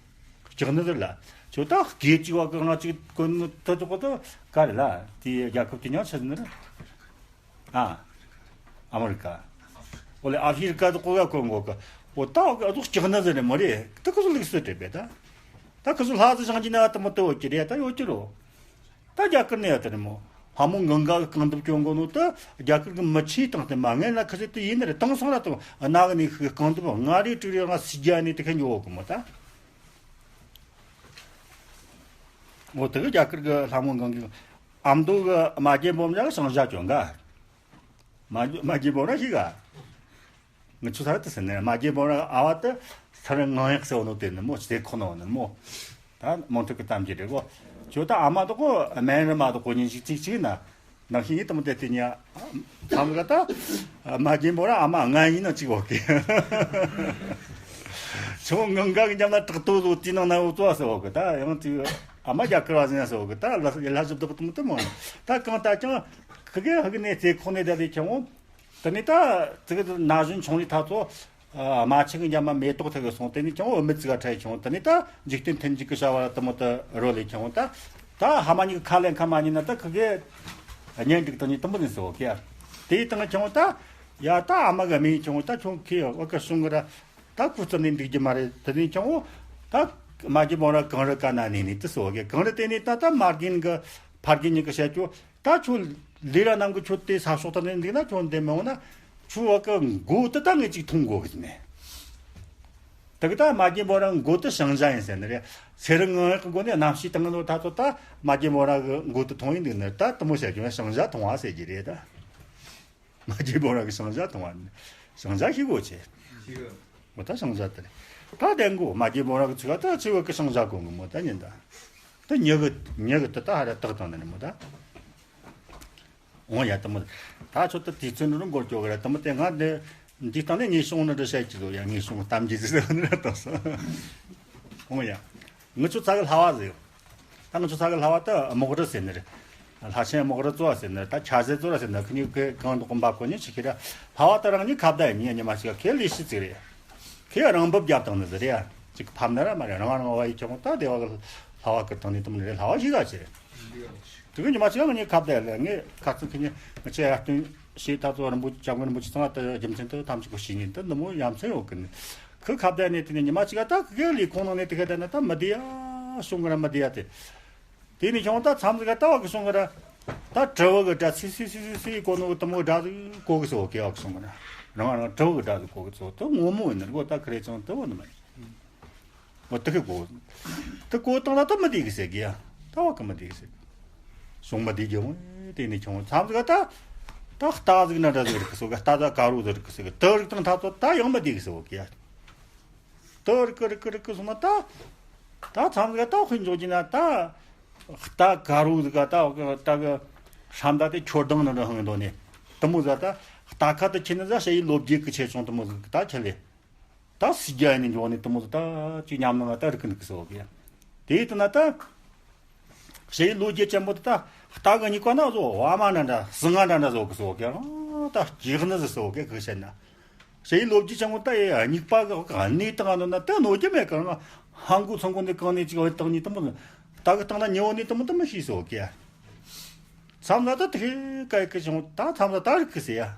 ལྕགས་ནི་ཟེར་ལ་ཁྱོད་ད་སྐད་ཅིག་བ་གི་ང་ཅིག་གོན་ནི་དུ་ཙོག་གི་དུ་ག་རེ་ལ་དེ་རྒྱལ་ཁབ་དེ་ཉག་ཆི་ཟིན་ནི་རེད། ཨ། ཨ་མི་རི་ཀ། ཨོ་ལེ་ཨ་ཧྥི་རི་ཀ་དུ་ཀོ་ག་ཀོ་མགོ་ཀ། ཨོ་ད་ཨོ་ཀ་ཨ་ཟུག་ལྕགས་ནི་ཟེར་ནི་མོ་རེད། ད་ཁུ་ཚོ་ལུགས་སྲོལ་རེད་པས་ད། ད་ཁུ་ཚོ་ལྷ་ཚོ་ཞང་གི་ན་ད་མོ་ཏི་ཨོ་ཀྱི་རེད་ད་ཡོད་ཀྱི་རོ། ད་རྒྱ་གར་ནས་ཡོད་དེ་རེད་མོ། ལྷ་མོ་གང་ག་གི་རྐང་གདུབ་གྱོན་གོ་ནོ་ད་རྒྱ་གར་གི་མི་ཆེ་དང་བསྟན་མ་ངན་ལ་ཁུ་ཚོ་དེ་ཡིན་ནི་རེད། དེང་སང་ར་དང་ན་གི་ནས་ཤི་རྐང་གདུབ་ལྔ་རེ་དྲུག་རེ་ལྔ་སི་རྒྱ་ནས་དེ་ཁ་ཉོ་གོ་མོ་ད། འོ་དེ་གི་རྒྱ་གར་གི་ལྷ་མོ་གང་གི་ཨ་མདོ་གི་མ་རྒྱལ་འབོམ་ར་གི་ཞང་ཞྭ་གྱོན་ག། མ་རྒྱལ་མ་རྒྱལ་འབོམ་ར་ཤི་ག། ངི་ཆུ་ས་ར་དེ་སེ་ནས་མ་རྒྱལ་འབོམ་ར་ཨ་བ་དེ་ས་ར་ངང་ཡག་སེ་བ་ནོ་དེ་ནི་མོ་ཚེ་ཁོ་ན་བ་ནི་མོ། ད་མོ་ཐུག་གི་གཏམ་གྱི་རེད་གོ། ཁྱོད་ད་ཨ་མ་དོ་གོ་སྨན་རི་མ་དོ་གོ་ཉིན་ཞིག་ཚིག་ཅིག་ན། ནང་ཞིག་ཡིད་དུ་མི་དེ་དེ་ཉ། ཚང་ག་ད། མ་རྒྱལ་འབོམ་ར་ཨ་མ་ང་ཡིན་ན་གཅིག་བོ་གི། ཆུ་ངང་ག་གི་འཇམ་ན་དྲག་ཏོ་ཟོ་དེ་ནང་ན་འུ་ཚོ་ཟེར་བོ་གི་ད་ཡང་དེ་ཨ་མ་རྒྱ་གར་བ་ཟིན་ན་ཟེར་བོ་གི་ད་ལ་ལ་ཞིབ་དོག་དུ་མི་དུ་མོ། ད་གང་ལྟ་ཀྱང་ཁི་གེ་ཧི་གི་ནས་ཚེ་ཁོ་ནས་ད་ལས་ཁྱོད་འོང་། དེ་ནས་ད་ཙི་གི་ན་གཞོན་ཆུང་རིགས་ཐ་ཚོ་རྨ་ཆུ་གི་འཇམ་མ་མེ་ཏོག་ཐད་གི་སོང་། དེ་ནས་ཀྱང་འོ་མི་ཙི་ག་ཁྲ་ཡི་ཁྱོད་དེ་ནས་ད་འཇིག་རྟེན་མཐུན་འཇིག་གི་བྱ་བ་དུ་མོ་དུ་རོ་ལས་ཁྱོད་ད་ད་ཧ་མ་ཉིད་ཁ་ལེན་ཁ་མ་ཉིད་ན་ད་ཁི་གེ་གཉེན་སྒྲིག་དང་ཉིད་དུ་མོ་ནས་སོ་གི་ཡ། དེའི་སྟེང་ཁྱོད་ད་ཡ་ད་ཨ་མ་གི་མིང་ཁྱོད་ད་ཁྱོད་ཁི་ཡ་བ་གི་སོང་གི་ར་ད་ཁུ་ཙི་ནས་འདུག་རྒྱུ་མ་རེད། དེ་ནས་ཀྱང་འོ་ད་མ་རྒྱལ་འབོམ་ར་གངས་རི་ཀ་ན་ནས་ནས་དུ་སོ་གི་གངས་རི་དེ་ནས་ད་ད་མ་རྒན་གི་ཕ་རྒན་གཉིས་གི་བཤད་རྒྱུ། ད་ཁྱོད་ལས་ར་ནམ་གི་ཁྱོད་དེ་ས་ཕྱོགས་དང་ནས་འདུག་ན་ཁྱོད་འདི་མི་འོང་ན་ཁྱོད་བ་གི་མགོ་དེ་ད་ངས་ཅིག་མཐོང་དགོ་གི་ནས། དེ་གི་ད་མ་རྒྱལ་འབོམ་ར་མགོ་དེ་ཞང་ཞྭ་ཡིན་ཟེར་ནི་རེད། ཚེ་རིང་ངང་གི་མགོ་ནས་གནམ་གཤིས་དང་ལོ་ད་ཚོ་ད་མ་རྒྱལ་འབོམ་ར་གི་མགོ་དེ་མཐོང་ཡིན་འདུག་ནི་ད་དུ་མོ་བཤད་རྒྱུ་ན་ཞང་ཞྭ་མཐོང་བ་ཟེར་གྱི་རེད་ད། མ་རྒྱལ་འབོམ་ར་གི་ཞང་ཞྭ་མཐོང་བ་ནི་ཞང་ཞྭ་ཤི་གོ་ཆེ། མོ་ད་ཞང་ཞྭ་དེ་རེད། ད་དེ་མགོ་མ་རྒྱལ་འབོམ་ར་གི་ཚིག་ད་ཚེ་བ་གི་ཞང་ཞྭ་གོ་གི་མོ་ད་ཉིན་ད། ད་ཉི་གི་ཉི་གི་དེ་ད་ཧ་ར་དག་དང་ནི་མོ་ད། འོང་ཡ་དུ་མོ། ད་ཆོ་ད་དུས་ཚོད་འགྲོ་འགོར་ཀྱོག་གི་ར་དུ་མོ་དེ་ང་འདི་ འདི་སྟེང་ནས་ངའི་གཞུང་ནི་འདྲ་བཤད་ཀྱི་འདུག་ཡ། ངའི་གཞུང་གཏམ་རྒྱུད་ཟེར་བ་ནི་ར་དང་སོ། འོང་ཡ། ངི་ཆོ་ཚ་གི་ལྷ་བ་ཟེར་ཡོད། ད་ངི་ཆོ་ཚ་གི་ལྷ་བ་ད་མོག་རི་ཟེར་ནི་རེད། ལྷ་ཆེན་མོག་རི་ཙོ་བ་ཟེར་ནི་རེད། ད་ཆ་ཟེར་ཙོ་ར་ཟེར་ནི་ཁི་ཉི་ཁི་གང་དུ་གོམ་པ་གོ་ཉི་ཆི་ཁི་ར། ལྷ་བ་ད་རང་ཉི་ཁ་བརྡ་ཡིན་ཉི་ཉི་མ་ཞིག་ཁི་ལི་ཤི་ཙིག་རེད། ཁི་རང་འབབ་རྒྱབ་དང་ནི་ཟེར་ཡ། ཅིག་ཕམ་ནི་ར་མ་རེད། རང་རང་བ་ཡི་ཆོག་ད་དེ་བ་གི་ལྷ་བ་གི་དང་ནི་དུམ་ནི་རེད། ལྷ་བ་ཞིག་ག་ཆེ་རེད། དེ་གི་ཉི་མ་ཅིག་ངི་ཁ་བརྡ་ལ་ངས་ཁ་ཚིག་ཁི་ཉི་ང་ཆེ་ཡ་སྟོན་ཞེས་ད་ཚོ་རིན་པོ་ཆེ་སྐྱབས་མགོན་རིན་པོ་ཆེ་ཚང་ད་རྒྱུ་མཚན་དུ་ཐམས་ཅད་གོ་ཤེས་ཉིན་དུ་འདི་མོ་ཡ་མཚན་ཡོད་གི་ནི། ཁི་ཁ་བརྡ་ནས་དེ་ནས་ཉི་མ་ཅིག་ད་ཁི་གི་ལས་ཁོང་ནང་ནས་དེ་ག་བསྡད་ན་ད་མི་བདེ་ཡ་བྱུང་གི་ར་མི་བདེ་ཡ་དེ། དེ་ནས་ཁྱོང་ད་མཚམས་ཟིག་ག་ད་བ་གི་བྱུང་གི་ར། ད་དྲི་བ་གི་སྒྲ་སི་སི་སི་སི་སི་གོ་ནོ་གི་དུ་མོ་སྒྲ་ཟིག་གོ་གི་སོ་གི་བ་གི་བྱུང་གི་ར། རང་རང་དྲི་བ་གི་སྒྲ་ཟིག་གོ་གི་སོ་དུ་ངོ་མོ་ཡིན་ནི་གོ་ད་ཁི་རེ་ཅང་དུ་བ་ནི་མ་ཡིན། འོ་དེ་གི་གོ། དེ་གོ་བཏང་ན་ད་མི་བདེ་གི་ཟེར་གི་ཡ། ད་བ་གི་མི་བདེ་གི་ཟེར་གི། བྱུང་མི་བདེ་གི་འོ། དེ་ནས་ཁྱོང་མཚམས་ཟིག་ག་ད། ད་རྟ་ཟིག་ན་འདྲ་ཟིག་རིག་གི་སོ་གི། རྟ་ཟ་དཀར་བོ་ཟིག་རིག་གི་སོ་གི། དེ་རིག་དང་ཐ་ཚོ་ད་ཡང་མི་བདེ་གི་སོ་གི་ཡ། དེ་རིག་གི་རིག་གི་རིག་གི་སོང་ན་ད། ད་མཚམས་ཟིག་ག་ད་དཔེ་འཇོག་གི་ན་ད། རྟ་དཀར་བོ་ཟིག་ག་ད་རྟ་གི་ཧྲམ་ད་དེ་ཁྱོར་དང་ན་འདྲ་ཧང་དོ་ནས་དུ་མོ་ཟ་ད། རྟ་ཁ་དུ་ཁྱེར་ནི་ཟ་ཞེ་ཡི་ལོ་བརྒྱད་གི་ཆེ་ཆུང་དུ་མོ་ཟིག་ད་ཁྱེར་ལེ། ད་སི་རྒྱ་ཡིན་ནི་འཇོག་ནི་དུ་མོ་ཟིག་ད་ཅིག་ཉམས་ནང་ང་ད་རིག་གི་འདུག་གི་སོ་གི། དེ་ཡིན་དུ་ན་ད། ཞེ་ཡི་ལོ་རྒྱུས་ཅན་པོ་དེ་ད་རྟ་གི་སྙིགས་པ་ན་བཟོ་བ་མ་འདྲ་འདྲ་སྲི་ང་འདྲ་འདྲ་བཟོ་གི་སོ་གི། ཨ་ད་སྐྱེ་གནས་ཟིག་སོ་གི་གི་བཤད་ན། ཞེ་ཡི་ལོ་རྒྱུས་ཅན་པོ་ད་ཡི་སྙིགས་པ་གི་གནས་དང་ནོ་ན་ད་ནོ་རྒྱུ་མེད་གི། ང་ཧང་གོ་ཚང་གོ་ནི་གང་ནས་ཅིག་བ་དང་ནི་དུ་མོ་ཟིག་རྟ་གི་སྟེང་ན་ཉེ་བོ་ནི་དུ་མོ་དུ་མོ་ཤི་སོ་གི། མཚམས་ལ་ད་དེ་གི་གི་བྱུང་ད་མཚམས་ལ་ད་རིག་གི་སེ་ཡ།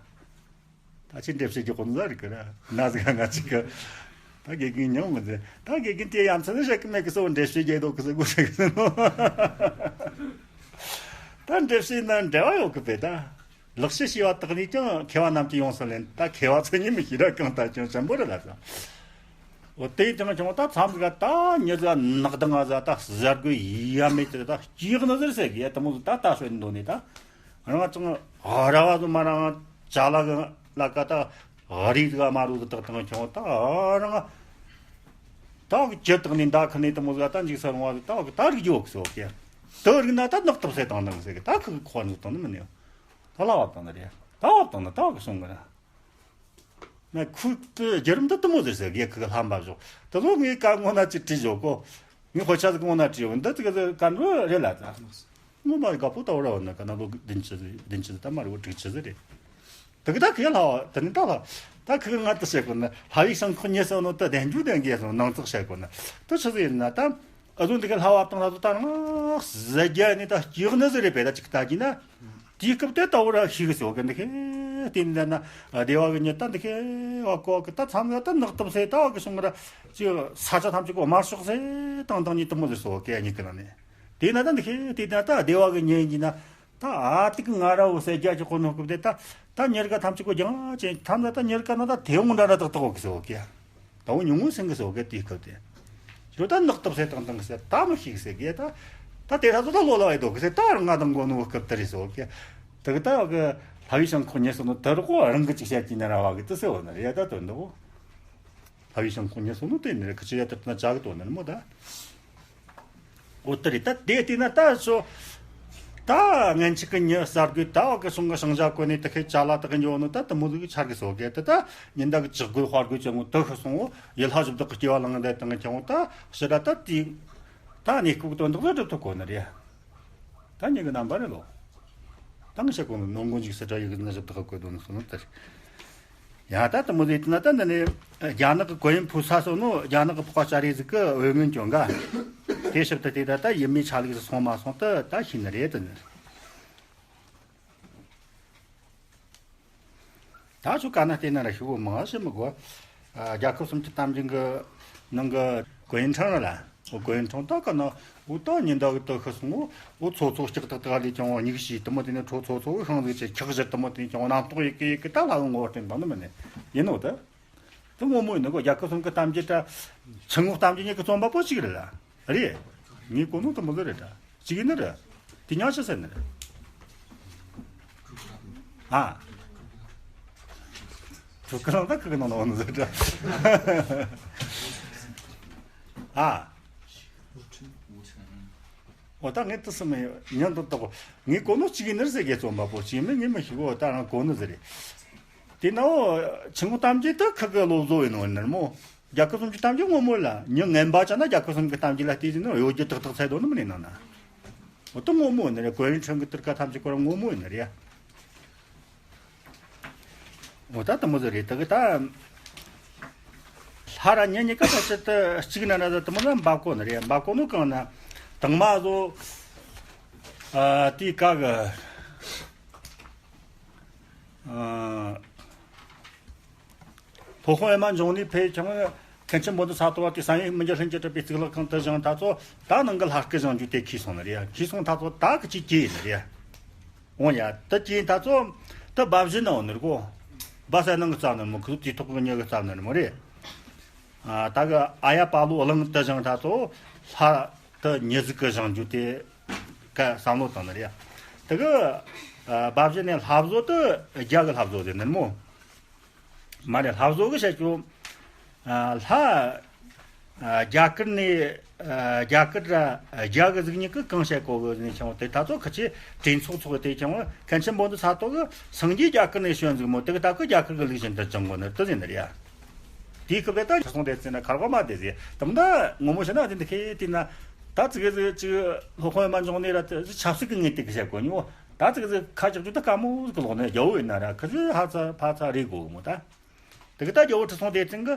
ད་ཅི་འདྲེ་བཤད་ཀྱི་ཁོ་ན་རིག་གི་ར་ན་ཟིག་ང་ཅིག་གི། ད་དགེ་རྒན་ཉུང་མི་འདི་ད་དགེ་རྒན་དེ་ཡ་མཚན་ནི་བཤད་གི་མེད་གི་སོ། འདྲེ་བཤད་རྒྱལ་དོ་གི་སོ་གོ་བཤད་གི་སོ། ད་འདྲེ་བཤད་ན་འབྲེལ་བ་ཡོད་གི་པས་ད། ལག་ཤེས་ཤེས་པ་དག་ནས་ཀྱང་མཁས་པ་རྣམས་ཀྱིས་ཡོངས་སུ་ལེན། ད་མཁས་པ་ཚོ་ཉིད་མི་ཤེས་ར་གང་ལྟར་ཀྱང་ཆེན་པོ་རེད་ལ་ཟ། འོ་དེ་ཀྱང་ཀྱང་ད་མཚམས་ཀ་ད་ཉི་ཟ་ནག་དང་ང་ཟ་ད་ཟ་དགོས་ཡ་མེད་དེ་ད་སྐྱེ་གནས་ཟེར་ཟེར་གི་ཡ་དུ་མོ་ཟིག་ད་ད་ཤོད་འདོད་ནི་ད། རང་ཅང་ར་བ་དུ་མ་རང་ཅ་ལག་གི་ལ་ཀ་ད་རིག་ག་མ་རུ་དག་དང་ཁྱོང་ད་རང་ད་གི་ཇི་དག་ནི་མདའ་ཁ་ནི་དུ་མོ་ཟ་ད་འཇིག་ས་རུང་བ་ད་གི་ད་རིག་རྒྱུ་གི་སོ་གི། དུ་རིག་ན་ད་ནག་ཏུ་ཟེར་དང་དང་ཟེར་གི་ད་ཁི་གི་ཁོ་ནུ་དང་ནི་མི་ནི་ད་ལ་བ་དང་ནི་རེད། ད་བ་དང་ནི་ད་གི་སོང་གི་ར། ང་ཁུ་དེ་རྒྱུ་རིམ་དུ་དུ་མོ་ཟེར་ཟེར་གི་ཁི་གི་ལྷམ་པ་བཞོག་དུ་ལོ་ངའི་ཀ་ངོ་ན་ཅི་བྲིས་བཞོག་གོ། ངའི་དཔེ་ཆ་ཟིག་ངོ་ན་བྲིས་འོ་འདི་ཙི་གི་ཀ་འགྲོ་རེད་ལ་ད། ངོ་མ་དགའ་པོ་ལྟ་བུ་ར་བ་ན་ཀ་ན་ལོ་བདུན་ཅུ་ཟིག་བདུན་ཅུ་ཟིག་ད་མ་རེད་བ་དྲུག་ཅུ་ཟིག་རེད། དུ་གི་ད་ཁི་ལྷ་བ་དུ་ནི་ད་ལྷ། ད་ཁི་གི་ང་དུ་བཤད་གོ་ན་ལྷ་བའི་ཞིང་ཁོག་ཉེ་སོ་ནོ་དུ་བདེན་རྒྱུ་བདེན་གི་སོ་ནང་ཙག་བཤད་གོ་ན་དུ་ཆི་ཟིག་ཡིན་ན་ད། ཨ་ཟུང་འདི་གའི་ལྷ་བ་དང་ལྷ་ཟུ་ད་རང་ཟ་རྒྱ་ནི་ད་སྐྱེ་གནས་ཟིག་རེད་པས། ད་ཅིག་ལྟ་གི་ན། དེའི་སྐབས་དེ་ལྟ་བུ་ར་ཤི་གི་སོ་གི་འདི་ཁེ། དེ་འདི་ན་བདེ་བ་གི་ཉི་ད་འདི་ཁེ་བ་གོ་གི་ད་མཚམས་ལ་ད་ནག་ཏུ་སེ་ད་བ་གི་སོང་གི་ར་ཅི་ས་ཆ་ཐམས་ཅད་གོ་དམར་ཤོག་སེ་དང་དང་ཉི་དུ་མོ་ཟིག་སོ་གི་ཉི་གི་ན་ནི། དེ་ན་ད་འདི་ཁེ་དེ་ན་ད་བདེ་བ་གི་ཉི་ཡིན་གྱི་ན། ད་ཨ་ཏིག་ང་ར་བོ་སེ་རྒྱ་ཅི་གོ་ནོ་སྐབས་དེ་ད་ད་ཉེར་ཀ་ཐམས་ཅད་གོ་རྒྱང་ཅན་ཐམས་ད་ད་ཉེར་ཀ་ན་ད་དེ་འོང་འདྲ་འདྲ་ཏག་ཏག་གོ་གི་སོ་གི། ད་འོ་ཉུང་ངུ་སེང་གི་སོ་གི་དེའི་སྐབས་དེ། ཞོ་ད་ནག་ཏོག་སེ་དང་དང་སེ་ད་མི་ཤིག་སེ་གི་ད། ད་དེ་ད་ཚོ་ད་ལོ་ལ་བའི་དོ་གི་སེ་ད་རང་ང་དང་གོ་ནོ་སྐབས་དེ་རེད་སོ་གི། ད་གི་ད་གི་ལྷ་བའི་ཞིང་ཁོག་ཉེ་སོ་ནོ་དེ་རོ་གོ་རང་གི་ཅིག་བཤད་ཀྱི་ན་ར་བ་གི་ཏི་སེ་བ་ན་རེ་ཡ་ད་དོན་དོ། ལྷ་བའི་ཞིང་ཁོག་ཉེ་སོ་ནོ་དེ་ནི་རེ་ཁི་ཆི་ཡ་དེ་ན་ཅག་གི་དོ་ན་མོ་ད། འོ་དེ་རེད། ད་དེ་བལྟས་ན་ད་ཚོ། ད་ངན་ཆིག་གི་ཉི་གསར་འགོད་ད་བ་གི་སོང་གི་ཞིང་ཞ་གོ་ནས་དེ་ཁའི་ཅ་ལ་དག་གི་འཇོག་ནོ་ད་དུ་མོ་ཟིག་གི་ཆར་གི་སོ་གི་དེ་ད་ཉིན་ད་གི་ཅག་གོ་དཔའ་གོ་ཅང་ངོ་དུ་ཁི་སོང་ངོ་ཡི་ལྷ་ཞིབ་དག་གི་སྐྱེ་བ་ལང་དེ་དང་གི་ཅང་ངོ་ད་ཕྱི་ད་ད་དེ་ད་གནས་སྐབས་དོན་དག་ལ་སྒྲུབ་ཐུབ་གོ་ནི་རེད། ད་ཉིན་གི་རྣམ་པ་རེད་ལོ། ད་ངི་ཤ་གོ་ནོ་ནོ་མགོ་འཇིག་སེ་དྲ་ཡི་གི་ན་ཞིབ་དག་གི་གོ་དོ་ནི་སོ་ནོ་དེ་རེད། ཡང་ད་དུ་མོ་ཟིག་ན་ད་འདི་ནི་རྒྱ་ནག་གི་གོ་ཡིན་ཕུ་ས་སོ་ནོ་རྒྱ་ནག་གི་ཕོ་ཁ་ཅ་རེ་ཟིག་གི་འོས་འགན་གྱོན་ག་དེ་ཞིབ་ཏུ་དེ་ད་ད་ཡིན་མི་ཆ་ལུགས་སུ་སོང་མ་སོང་ད་ད་ཤེས་ནི་རེད་དུ་ནི། ད་ཆུ་ཀ་ན་བལྟས་ན་ར་ཤི་བོ་མང་ཞིག་མི་གོ། རྒྱལ་ཁབ་སུམ་ཅུ་དམ་འཛིན་གི་ནང་གི་གོ་ཡིན་ཁྲང་ལ། འོ་གོ་ཡིན་ཁྲང་ད་ག་ན་འོ་ད་ཉིན་ཟླ་གི་ད་ཤི་སོང་འོ་འོ་ཚོ་ཚོ་ལྕགས་ཐག་ཐག་ལས་ཀྱང་འོ་མྱིག་ཤི་དུ་མོ་དེ་ནས་ཁྲོ་ཚོ་ཚོ་ཤང་ཟིག་ཆེ་འཁྱག་བཞི་དུ་མོ་དེ་ནས་ཀྱང་འོ་རྣམ་རྟོག་ཡི་གེ་ཡི་གེ་ད་ལྷ་གི་ངོ་བོ་སྟོན་པ་ནི་མི་ནི་ཡིན་ནོ་ད། དུ་ངོ་མོ་ཡིན་ནོ་གོ། རྒྱལ་ཁབ་སུམ་གི་གཏམ་རྒྱུད་ད་ཆུ་ངོགས་གཏམ་རྒྱུད་ཉིད་ཀྱི་རྩོམ་པ་པོ་གཅིག་རེད་ལ། རེད། ངའི་གོ་ནོ་དུ་མོ་ཟིག་རེད་ད། གཅིག་ཡིན་ནི་རེད། དེ་ཉག་ཆི་ཟེར་ནི་རེད། ཨ། ཐུག་གི་རང་ད་ཁུ་གི་ནང་ན་འོ་ནི་ཟེར་ད། ཨ། འོ་ད་ངས་དུ་སི་མི་ཉན་དུ་ཏོག་ངའི་གོ་ནོ་གཅིག་ཡིན་ནི་རེད་ཟེར་གི་རྩོམ་པ་པོ་གཅིག་མིན་ངས་མི་ཤི་གོ་ད་རང་གོ་ནི་ཟེར་རེད། དེ་ནའོ་ཆུ་མོ་གཏམ་རྒྱུད་དུ་ཁུ་གི་བློ་བཟོ་ཡིན་ནོ་ནར་མོ། རྒྱ་གི་སུམ་ཅུ་གཏམ་རྒྱུད་ངོ་མོ་ལ་ཉི་ངན་པ་ཅན་ན་རྒྱ་གི་སུམ་གི་གཏམ་རྒྱུད་ལ་བལྟས་ཟིན་ནོ་ཡོད་རྒྱུ་ཏག་ཏག་ཚད་དོ་ནི་མི་ནི་ནང་ན། འོ་དུ་ངོ་མོ་ཡིན་ནི་རེད། གོ་ཡིན་ཁྲོན་གི་དུར་ཁ་ཐམས་ཅད་ཀོ་ར་ངོ་མོ་ཡིན་ནི་རེད། འོ་ད་དུ་མོ་ཟི་རེད་དུ་གི་ད། ལྷ་ར་ཉི་གཉིས་ཀ་ད་ཅི་ཏི་གཅིག་ན་ན་ད་དུ་མོ་ཟི་འབབ་གོ་ནི་རེད། འབབ་གོ་ནོ་གང་ན་དང་མ་བཟོ། ཨ་དེའི་ཀ་གི། ཨ། ལྷོ་དཔོན་ཨེ་མ་འབྱུང་གནས་ཕེ་ཆང་། མཁན་ཆེན་པོ་འདི་ས་ཏོ་བ་དེ་བསམ་ཡས་མི་འགྱུར་ལྷུན་གྱིས་གྲུབ་པའི་གཙུག་ལག་ཁང་དུ་བཞེངས་ད་ཚོ་ད་ནང་གི་ལྷ་སྐུ་བཞེངས་རྒྱུ་དེ་ཁྱི་སོང་ནི་རེད། ཁྱི་སོང་ད་ཚོ་ད་གི་ཅི་སྐྱེས་ནི་རེད། འོང་ཡ་ད་སྐྱེས་ད་ཚོ་ད་བབ་བཞི་ན་འོང་ནི་རེད་གོ། བ་སའི་ནང་གི་རྩ་ནི་མོ་ཁུ་དེ་ཐོག་གི་ཉེ་གི་རྩ་ནི་མོ་རེད། ཨ་ད་གི་ཨ་ཡ་པ་ལོ་གླིང་དུ་བཞེངས་ད་ཚོ་ལྷ་ད་ཉི་ཟིག་གི་བཞེངས་རྒྱུ་དེ། ཀ་བསམ་བློ་བཏང་ནི་རེད། དེ་གི་ཨ་བབ་བཞི་ནས་ལྷ་བཟོ་དུ་རྒྱ་གི་ལྷ་བཟོ་ཟེར་ནི་མོ། མ་རེད། ལྷ་བཟོ་གི་བཤད་རྒྱུ་ཨ་ལྷ་ཨ་རྒྱ་གར་ནས་ཨ་རྒྱ་གར་ར་རྒྱ་གི་གཟུགས་བརྙན་གི་གང་བཤད་གོ་གི་ནས་ཆང་བ་དེ་ད་ཚོ་ཁ་ཆེ་གྲོས་ཚོགས་ཚོགས་དེ་ཆང་བ་མཁན་ཆེན་པོ་འདི་ས་ཐོག་གི་སངས་རྒྱས་རྒྱ་གར་ནས་བྱོན་ཟིག་མོ། དེ་གི་ད་གི་རྒྱ་གར་གི་ལུགས་བཞིན་དུ་བྱུང་གོ་ནི་དེ་ཟེར་ནི་རེད། དེའི་སྐབས་དེ་ད་ཁྲི་སྲོང་ལྡེ་བཙན་ན་ཁར་བ་མ་བསྡད་ཟེར། དམ་ད་ངོ་མོ་བྱས་ན་དེ་འདི་ཁེ་དེ་ན་ད་ཙི་གེ་ཙི་ཅིག་ལྷོ་དཔོན་མ་འབྱུང་གནས་ར་དེ་ཆབ་སྲིད་ཀྱི་ངོས་དེ་གི་བཤད་གོ་ཉོ། ད་ཙི་གེ་ཙི་ཁ་ཅིག་ཅུ་ད་དཀའ་མོ་ཟིག་གི་ལོག་ནས་རྒྱལ་བོ་ཡིན་ན་ར་ཁི་ཟི་ཧ་ཚ་ཕ་ཚ་རེད་གོ་མོ། ད་དེ་གི་ད་རྒྱལ་བོ་ཁྲི་སྲོང་ལྡེ་བཙན་གི་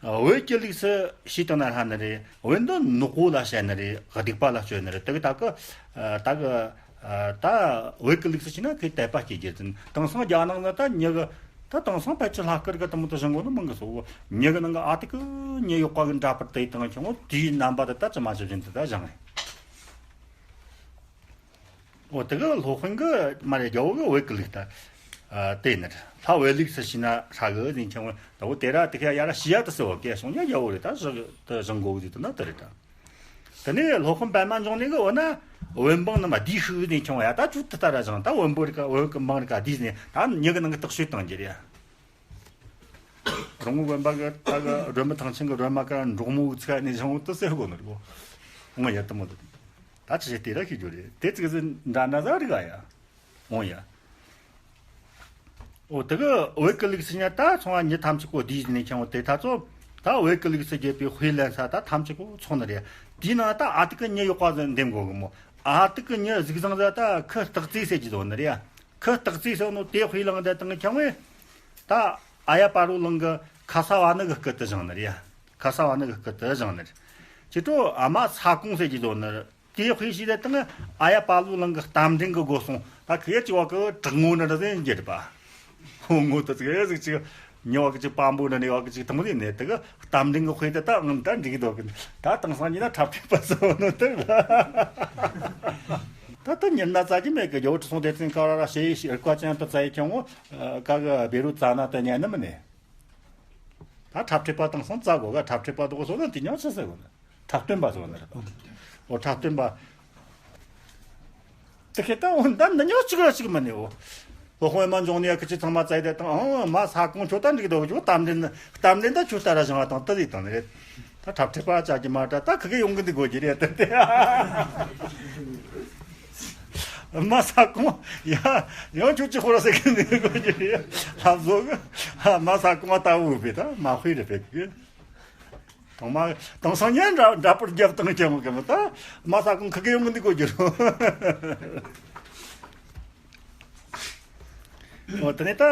བོད་ཀྱི་ལུགས་སུ་ཤེས་དང་ན་ལྷ་ནི་རེད། བོད་འདི་ནག་པོ་ལ་བཤད་ནི་རེད། སྡིག་པ་ལ་སྤྱོད་ནི་རེད། དེ་གི་ད་གི་ད་གི་ད་བོད་ཀྱི་ལུགས་སུ་བྱས་ན་ཁོས་དད་པ་སྐྱེ་རྒྱུ་ཟིན། དེང་སང་རྒྱ་ནག་ན་ད་ཉི་གི་ད་དེང་སང་ཕལ་ཆེར་ལྷ་སྐལ་གི་དུ་མོ་དུ་བཞེངས་གོ་ནི་མང་གི་སོ། ཉི་གི་ནང་གི་ཨ་ཏི་ཀི་ཉི་ཡོག་པ་གི་འདྲ་པར་དེ་དང་ཁྱོད་དེའི་རྣམ་པ་དེ་ད་ཅི་མ་ཅི་བཞིན་དུ་ད་བཞེངས་ནས། འོ་དེ་གི་ལྷོ་དཔོན་གི་མ་རེད། རྒྱལ་བོ་གི་བོད་ཀྱི་ལུགས་ད་དེ་ནི་ལྷ་བོད་ལུགས་སུ་བྱས་ན་ཧྲ་གི་ཟིན་ཁྱོད་ད་བོ་དེ་ར་དེ་ཁ་ཡ་ར་ཤི་ཡ་དུ་སི་བོ་ཀེ་སོང་ཉ་རྒྱལ་བོ་རེད། ད་བཞེངས་དུ་བཞེངས་གོ་གི་ཟིན་དུ་ན་དེ་རེད་ད། དེ་ནས་སློབ་དཔོན་པདྨ་འབྱུང་གནས་ཀྱི་འོ་ན་བོད་འབངས་རྣམས་ལ་བདེ་ཤོག་ཟེར་ཁྱོད་ཡ་ད་ཅུ་ཏི་ལྟ་ར་བཞེངས། ད་བོད་འབངས་རིགས་བོད་ཀྱི་འབངས་རིགས་བདེ་ཟེར་ད་ཉི་གི་ནང་གི་རྟགས་ཤོད་བཏང་རྒྱུ་རེད། རོང་བོ་དགོན་པ་གི་ད་གི་སྒྲོལ་མ་ཐང་ཆེན་གི་སྒྲོལ་མ་ཀ་འབྲོག་མོ་གི་ཚིག་ནས་བཞེངས་འོང་དུ་ཟེར་གོ་ནི་རེད་གོ། འོང་ཡ་དུ་མོ་དུ་ད་ཅི་བྱེད་དེ་ར་ཤེས་རྒྱུ་རེད། དེ་ཙིག་ཟིན་འདྲ་འདྲ་ཟ་རིག་ཨ་ཡ། འོང་ཡ། འོ་དེ་གི་བོད་ཀྱི་ལུགས་སུ་ཉ་ད་ཚོང་བ་ཉི་ཐམས་ཅད་པོ་བསྡུས་ནས་ཁྱེར་འོང་དེ་ད་ཚོ་ད་བོད་ཀྱི་ལུགས་སུ་བརྒྱུད་པའི་དཔེ་ལེན་ས་ད་ཐམས་ཅད་པོ་ཚོང་ནི་རེད། དེའི་ནང་ད་ཨ་ཏི་ཀི་ཉི་ཡོག་པ་ཟིག་འདེམས་དགོ་གི་མོ། ཨ་ཏི་ཀི་ཉི་གཟུགས་བཟང་ཟིག་ད་ཁི་སྟག་རྩེ་ཟེར་གྱི་དོ་ནི་རེད། ཁི་སྟག་རྩེ་ཟེར་ནོ་དེ་དཔེ་ལེན་དེ་དང་ཁྱེར་འོང་ད་ཨ་ཡ་པ་རུ་ལང་གི་ཁ་ས་བ་ནི་གི་སྐུ་དུ་བཞེངས་ནི་རེད། ཁ་ས་བ་ནི་གི་སྐུ་དུ་བཞེངས་ནི་རེད། ཅི་ཏོ་ཨ་མ་ས་ཀོང་ཟེར་གྱི་དོ་ནི་རེད། དེའི་དཔེ་ཤེས་དེ་དང་ཨ་ཡ་པ་ལུ་གླིང་གི་རྟ་མགྲིན་གྱི་སྒོ་སོང་ད་ཁི་ཡེ་ཅི་བ་གི་དྲག་ངོ་ནི་ར་ཟེར་འགྱེད་པ། ཧོ་ངོ་དུ་ཙི་གེ་ཟིག་ཅིག་ཉེ་བ་གི་ཅིག་པང་པོ་ནི་ནི་བ་གི་ཅིག་དང་ཟེར་ནས་དེ་གི་རྟ་མགྲིན་གྱི་དཔེ་དེ་ད་ང་ད་འགྲིག་གི་འདུག་གི། ད་དེང་སང་ཉིན་ན་འཁྲབ་ཁྲིད་པ་ཟེར་ནོ་དེ་ད་ད་ཉིན་ན་རྩ་གི་མེད་གི། རྒྱལ་བོ་ཁྲི་སྲོང་ལྡེ་བཙན་ཀ་ར་ར་ཞེ་ཞེ་རིག་པ་ཅན་དུ་རྩ་ཡི་ཁྱོད་ངོ་ཀ་གི་བེ་རུ་རྩ་ན་དུ་ཉན་ནི་མིན་ནི། ད་འཁྲབ་ཁྲིད་པ་དེང་སང་རྩ་དགོས་ག། འཁྲབ་ཁྲིད་པ་དགོས་སོ་ན་དེ་ཉག་ཆི་ཟེར་གོ་ནི། འཁྲབ་སྟོན་པ་ཟེར་གོ་ནི་རེད། འོ་འཁྲབ་སྟོན་པ། དེ་ཁེ་ད་འོ་ད་འདི་ཉག་གཅིག་ར་གཅིག་མ་ནི་འོ། ལྷོ་དཔོན་པདྨ་འབྱུང་གནས་ཁི་ཆི་ཚང་མ་བཙལ་དེ་དང་ཨང་མ་ས་ཁོང་ཁྱོད་ད་འགྲིག་འདུག་ཁྱོད་གཏམ་འདྲེན་གཏམ་འདྲེན་ད་ཁྱོད་ལྟ་ར་བཞེངས་བ་དང་དེ་ཟིག་དང་ནི་རེད། ད་འཁྲབ་ཁྲིད་པ་ཅག་གི་མ་འདྲ་ད་ཁི་གེ་ཡོང་གི་འདི་དགོས་ཀྱི་རེད་དེ་དེ། མ་ས་ཁོང་ཡ་ཡང་ཁྱོད་ཀྱི་ཧོ་ར་ཟེར་གི་འདི་དགོས་ཀྱི་རེད། ལྷ་བཟོ་གི་མ་ས་ཁོང་ལྟ་བུ་བས་ད་མ་དཔེ་རེད་བས་གི། དང་མ་དེང་སང་ཉན་འདྲ་འདྲ་པོར་རྒྱབ་བཏང་ཀྱང་གི་མི་ད་མ་ས་ཁོང་ཁི་གེ་ཡོང་གི་འདི་དགོས་ཀྱི་རེད། འོ་དེ་ནས་ད་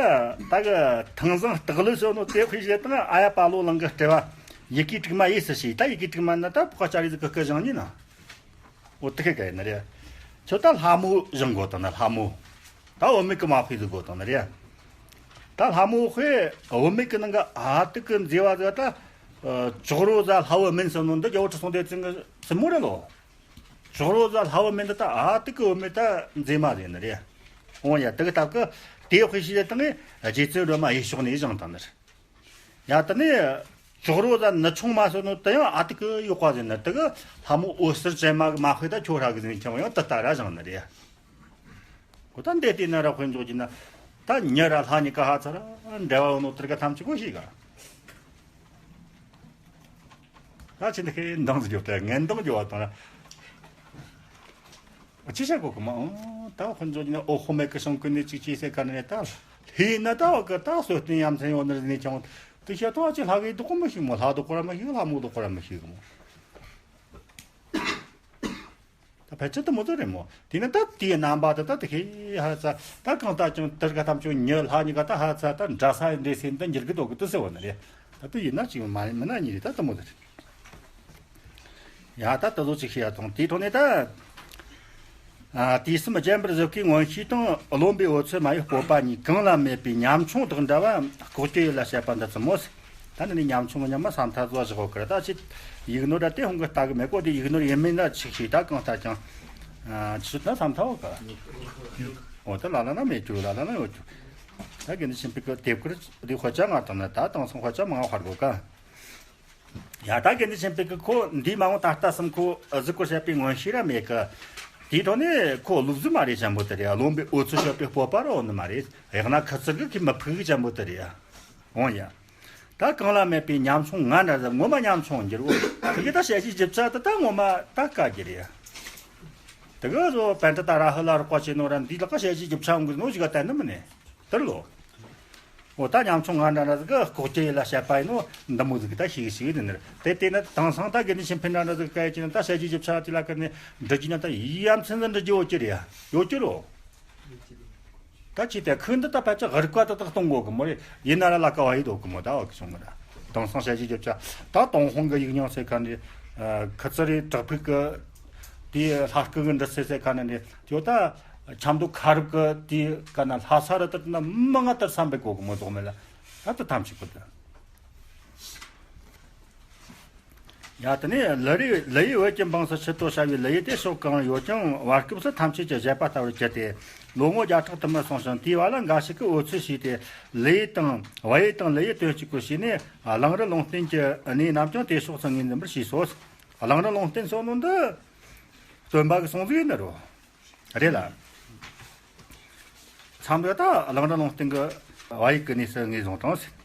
ད་གི་ཐང་བཟང་སྟག་ལུ་ཟེར་ནོ་དེ་དཔེ་བཞེས་དང་ཨ་ཡ་པ་ལོ་གླིང་གི་སྤྲེལ་བ་ཡི་གེ་དྲུག་མ་ཡེ་སི་ཞེས། ད་ཡི་གེ་དྲུག་མ་ནི་ད་ཕོ་ཁ་ཅ་རི་ཟིག་གི་སྐུ་བཞེངས་ནི་ན། འོ་དེ་གི་ག་ཡིན་ནི་རེད། ཁྱོད་ད་ལྷ་མོ་བཞེངས་དགོས་དང་ན་ལྷ་མོ། ད་བུད་མེད་ཀྱི་མ་དཔེ་ཟིག་དགོས་དང་ནི་རེད། ད་ལྷ་མོ་དཔེ་བུད་མེད་ཀྱི་ནང་གི་ཨ་ཏི་ཀི་མཛེས་པ་ཟིག་ད་ཅོག་རོ་ཟ་ལྷ་བུད་མེད་ཟེར་ནོ་འདི་རྒྱལ་བོ་ཁྲི་སྲོང་ལྡེ་བཙན་གི་སྲིང་མོ་རེད་ལོ། ཅོག་རོ་ཟ་ལྷ་བུད་མེད་འདི་ད་ཨ་ཏི་ཀི་བུད་མེད་ད་མཛེས་མ་ཟིག་ནི་རེད། འོ་ཡ་དེ་གི་སྟབས་ཀི་དེ་དཔེ་ཤེས་དེ་དང་རྗེ་བཙུན་སྒྲོལ་མ་གཡས་ཕྱོགས་ནས་བཞེངས་དང་ནི་རེད། ཡ་དེ་ནས་ཅོག་རོ་ཟ་ནི་ཆུང་མ་ཟེར་ནོ་དེ་ཡང་ཨ་ཏི་ཀི་ཡོག་པ་ཟེར་ནི་དེ་གི་ལྷ་མོ་འོད་ཟེར་ཅན་མ་གི་མ་དཔེ་ད་ཁྱོད་ཧྲ་གི་ཟིན་ཁྱེར་ཡང་དེ་ལྟ་ར་བཞེངས་ནི་རེད། ཁོ་ད་འདས་དེ་ན་ར་དཔེ་འཇོག་གྱི་ན་ད་ཉི་ར་ལྷ་གཉིས་ཀ་ཧ་ཚ་ར་འབྲེལ་བ་ཡོད་ནོ་དེར་ག་ཐམས་ཅད་གོ་ཤེས་ག། ད་ཕྱི་འདི་ཁའི་འདང་ཟིག་རྒྱོབ་ད་ངན་འདང་རྒྱོབ་བ་དང་ར། ཅི་བྱ་གོ་གི་མ་འོང་ད་དཔེ་འཇོག་གྱི་ན་ཨོ་ཧོ་མེ་ཀི་ཤང་ཀུན་ནས་ཅིག་ཅིག་ཟེར་ག་ནས་ད། ལྷས་ན་ད་བ་གི་ད་གསོལ་སྟོན་ཡ་མཚན་ཡོད་ནི་རེད་ནས་ཀྱང་། དེ་བཤད་དོ་ཨ་ཅེ་ལྷ་གི་དོག་མི་ཤེས་མོ། ལྷ་དོག་གོ་ར་མི་ཤེས། ལྷ་མོ་དོག་གོ་ར་མི་ཤེས་གི་མོ། ད་ཕལ་ཆེར་དུ་མོ་ཚོ་རེད་མོ། དེ་ནི་ད་དེའི་རྣམ་པ་དེ་ད་དེ་ཧེ་ཧ་ཚ། ད་གང་ལྟར་ཀྱང་དེར་ག་ཐམས་ཅད་ཉི་ལྷ་གཉིས་ཀ་ད་ཧ་ཚ་ད་འདྲ་ས་འདྲེ་སེ་འདི་འགྱུར་གི་དོག་གི་དུ་ཟེར་བ་ནི་རེད། ད་དུ་ཡིན་ན་ཅིག་མ་མི་ན་གཉིས་རེད། ད་དུ་མོ་ཚོ་རེད། ཡ་ད་ད་ལོ་ཅིག་ཤེས་ཡ་དང་དེའི་ཐོག་ནས་ད། ཨ། དུས་གསུམ་རྒྱན་པར་བཞུགས་ཀྱི་མངོན་ཤེས་དང་། རློམ་པའི་འོད་ཚོད་མ་ཡི་སྤོབས་པ་གཉིས། གང་ལ་མེད་པའི་ཉམ་ཆུང་དག་འདྲ་བ། ལྐོག་གྱུར་ཡིད་ལ་བཤད་པ་འདི་ཙམ་མོ་ཟེར། ད་ནི་ནི་ཉམ་ཆུང་གི་ཉམ་མ་ས་མཐའ་བཟོ་བཞག་གོ་ཀི་ར། ད་ཅི་ཡིག་ནོར་ར་དེ་ཧོང་གི་ལྟ་གི་མེད་གོ། དེ་ཡིག་ནོར་ཡིན་མིན་ན་ཆིག་ཤིག་ད་གང་ལྟ་ཀྱང་། ཨ། ཆི་ད་ས་མཐའ་བ་ཀ། འོ་ད་ལ་ལ་ན་མེད་རྒྱུ། ལ་ལ་ན་ཡོད་རྒྱུ། ད་དགེ་འདུན་ཆོས་འཕེལ་གི་དེབ་ཀིར་དེ་དཔེ་ཆ་ང་དང་ན་ད་དེང་སང་དཔེ་ཆ་མང་བ་ཧར་གོ་ཀ། ཡ་ད་དགེ་འདུན་ཆོས་འཕེལ་གི་ཁོ་འདིའི་མ་འོངས་ད་ལྟ་གསུམ་ཁོ་གཟིགས་སྐོར་བྱས་པའི་མངོན་ཤེས་ར་མེད་གི། དེའི་ཐོག་ནས་ཁོ་ལུག་རྫི་མ་རེད་ཅན་པོ་དེ་རེད། རློམ་པའི་འོད་ཚོད་བྱས་པའི་སྤོབས་པ་ར་འོང་ནི་མ་རེད། ཡང་ན་ཁུ་ཚུར་གི་ཁི་མི་ཕུག་གི་ཅན་པོ་དེ་རེད། འོང་ཡ། ད་གང་ལ་མེད་པའི་ཉམ་ཆུང་ང་འདྲ་ཟེར། ངོ་མ་ཉམ་ཆུང་འགྱུར་འོ། དེ་གི་ད་ཞལ་གྱིས་རྒྱུ་ཆ་དེ་ད་ངོ་མ་ད་དཀའ་གི་རེད། དེ་གི་བཟོ་པན་ཏི་ད་ར་ཧི་ལ་རོགས་པ་བྱས་ནོ་ར་འདི་ལ་ཀ་ཞལ་གྱིས་རྒྱུ་ཆ་འོང་གི་ནོ་ཞིག་ག་བསྟན་ནི་མིན་ནི། དེར་ལོ། འོ་ད་ཉམ་ཆུང་ང་འདྲ་འདྲ་ཟིག་གི་ལྐོག་གྱུར་ཡིད་ལ་བཤད་པ་ཡིན་ནོ་འདི་མོ་ཟིག་གི་ད་ཤེས་ཤེས་ནི་ནི་རེད། དེ་དེ་ནི་དེང་སང་ད་དགེ་འདུན་ཆོས་འཕེལ་འདྲ་འདྲ་ཟིག་གི་སྐད་ཡིག་ནི་ད་ཞལ་གྱིས་རྒྱུ་ཆ་དེ་ལ་ཀི་ནི་འབྲི་རྒྱུ་ན་ད་ཡ་མཚན་ཟིག་འབྲི་རྒྱུ་ཡོད་ཀྱི་རེད་ཡ། ཡོད་ཀྱི་རོ། ད་ཅི་སྟེ་ཁོས་འདི་ད་ཕལ་ཆེར་རིག་པ་ཏག་ཏག་གཏོང་དགོས་གི་མོ་རེད། ཡིན་ན་ར་ལ་ཀ་བ་ཡི་དོ་གི་མོ། ད་བ་གི་སོང་གི་ར། དེང་སང་ཞལ་གྱིས་རྒྱུ་ཆ་ད་ཏུན་ཧོང་གི་ཡིག་རྙིང་ཟེར་ཁ་ནི། ཁུ་ཚུར་རེ་བྲག་ཕུག་གི་དེ་ལྷ་སྐུ་གི་འབྲི་ཚུལ་ཟེར་ཁ་ནི་ནི་དེ་ད་ཆབ་མདོ་ཁ་རུབ་གི་དེ་ཀ་ན་ལྷ་ས་རུ་དར་ན་མི་ང་དར་བསམ་པའི་གོ་གི་མོ་དོག་མེད་ལ། ད་ད་ཐམས་ཅད་གོ་ད། ཡ་དེ་ནས་ལི་རི་ལི་ཡི་འོད་ཀྱི་འབངས་སུ་ཆུ་ཏོ་ཤར་བའི་ལི་ཡི་དེ་ཕྱོགས་གང་ཡོད་ཀྱང་བར་སྐབས་སུ་ཐམས་ཅད་ཀྱི་བཞད་པ་ལྟ་བུར་གྱུར་ཏེ། ལོ་ངོ་བརྒྱ་ཕྲག་དུ་མར་སོང་ཞིང་དེའི་བར་ལ་འགའ་ཞིག་གིས་འོད་ཚོད་ཕྱིས་ཏེ། ལི་ཡི་དང་བ་ཡི་དང་ལི་ཡི་དོན་གཅིག་པུ་ཤེས་ནས་གླང་རི་ལུང་བསྟན་གྱི་གནས་རྣམས་ཀྱང་དེ་ཕྱོགས་སུ་ངོས་འཛིན་པར་བྱས་སོ། གླང་རི་ལུང་བསྟན་སོགས་ནོ་འདི་སྟོན་པ་གི་གསུང་ཟིག་ཡིན་ནི་རོ། རེད་ལ། མཚམས་རེ་ད་གླང་རི་ལུང་བསྟན་གི་བ་ཡི་གི་གནས་སུ་ངོས་བཟུང་དང་ཟེར།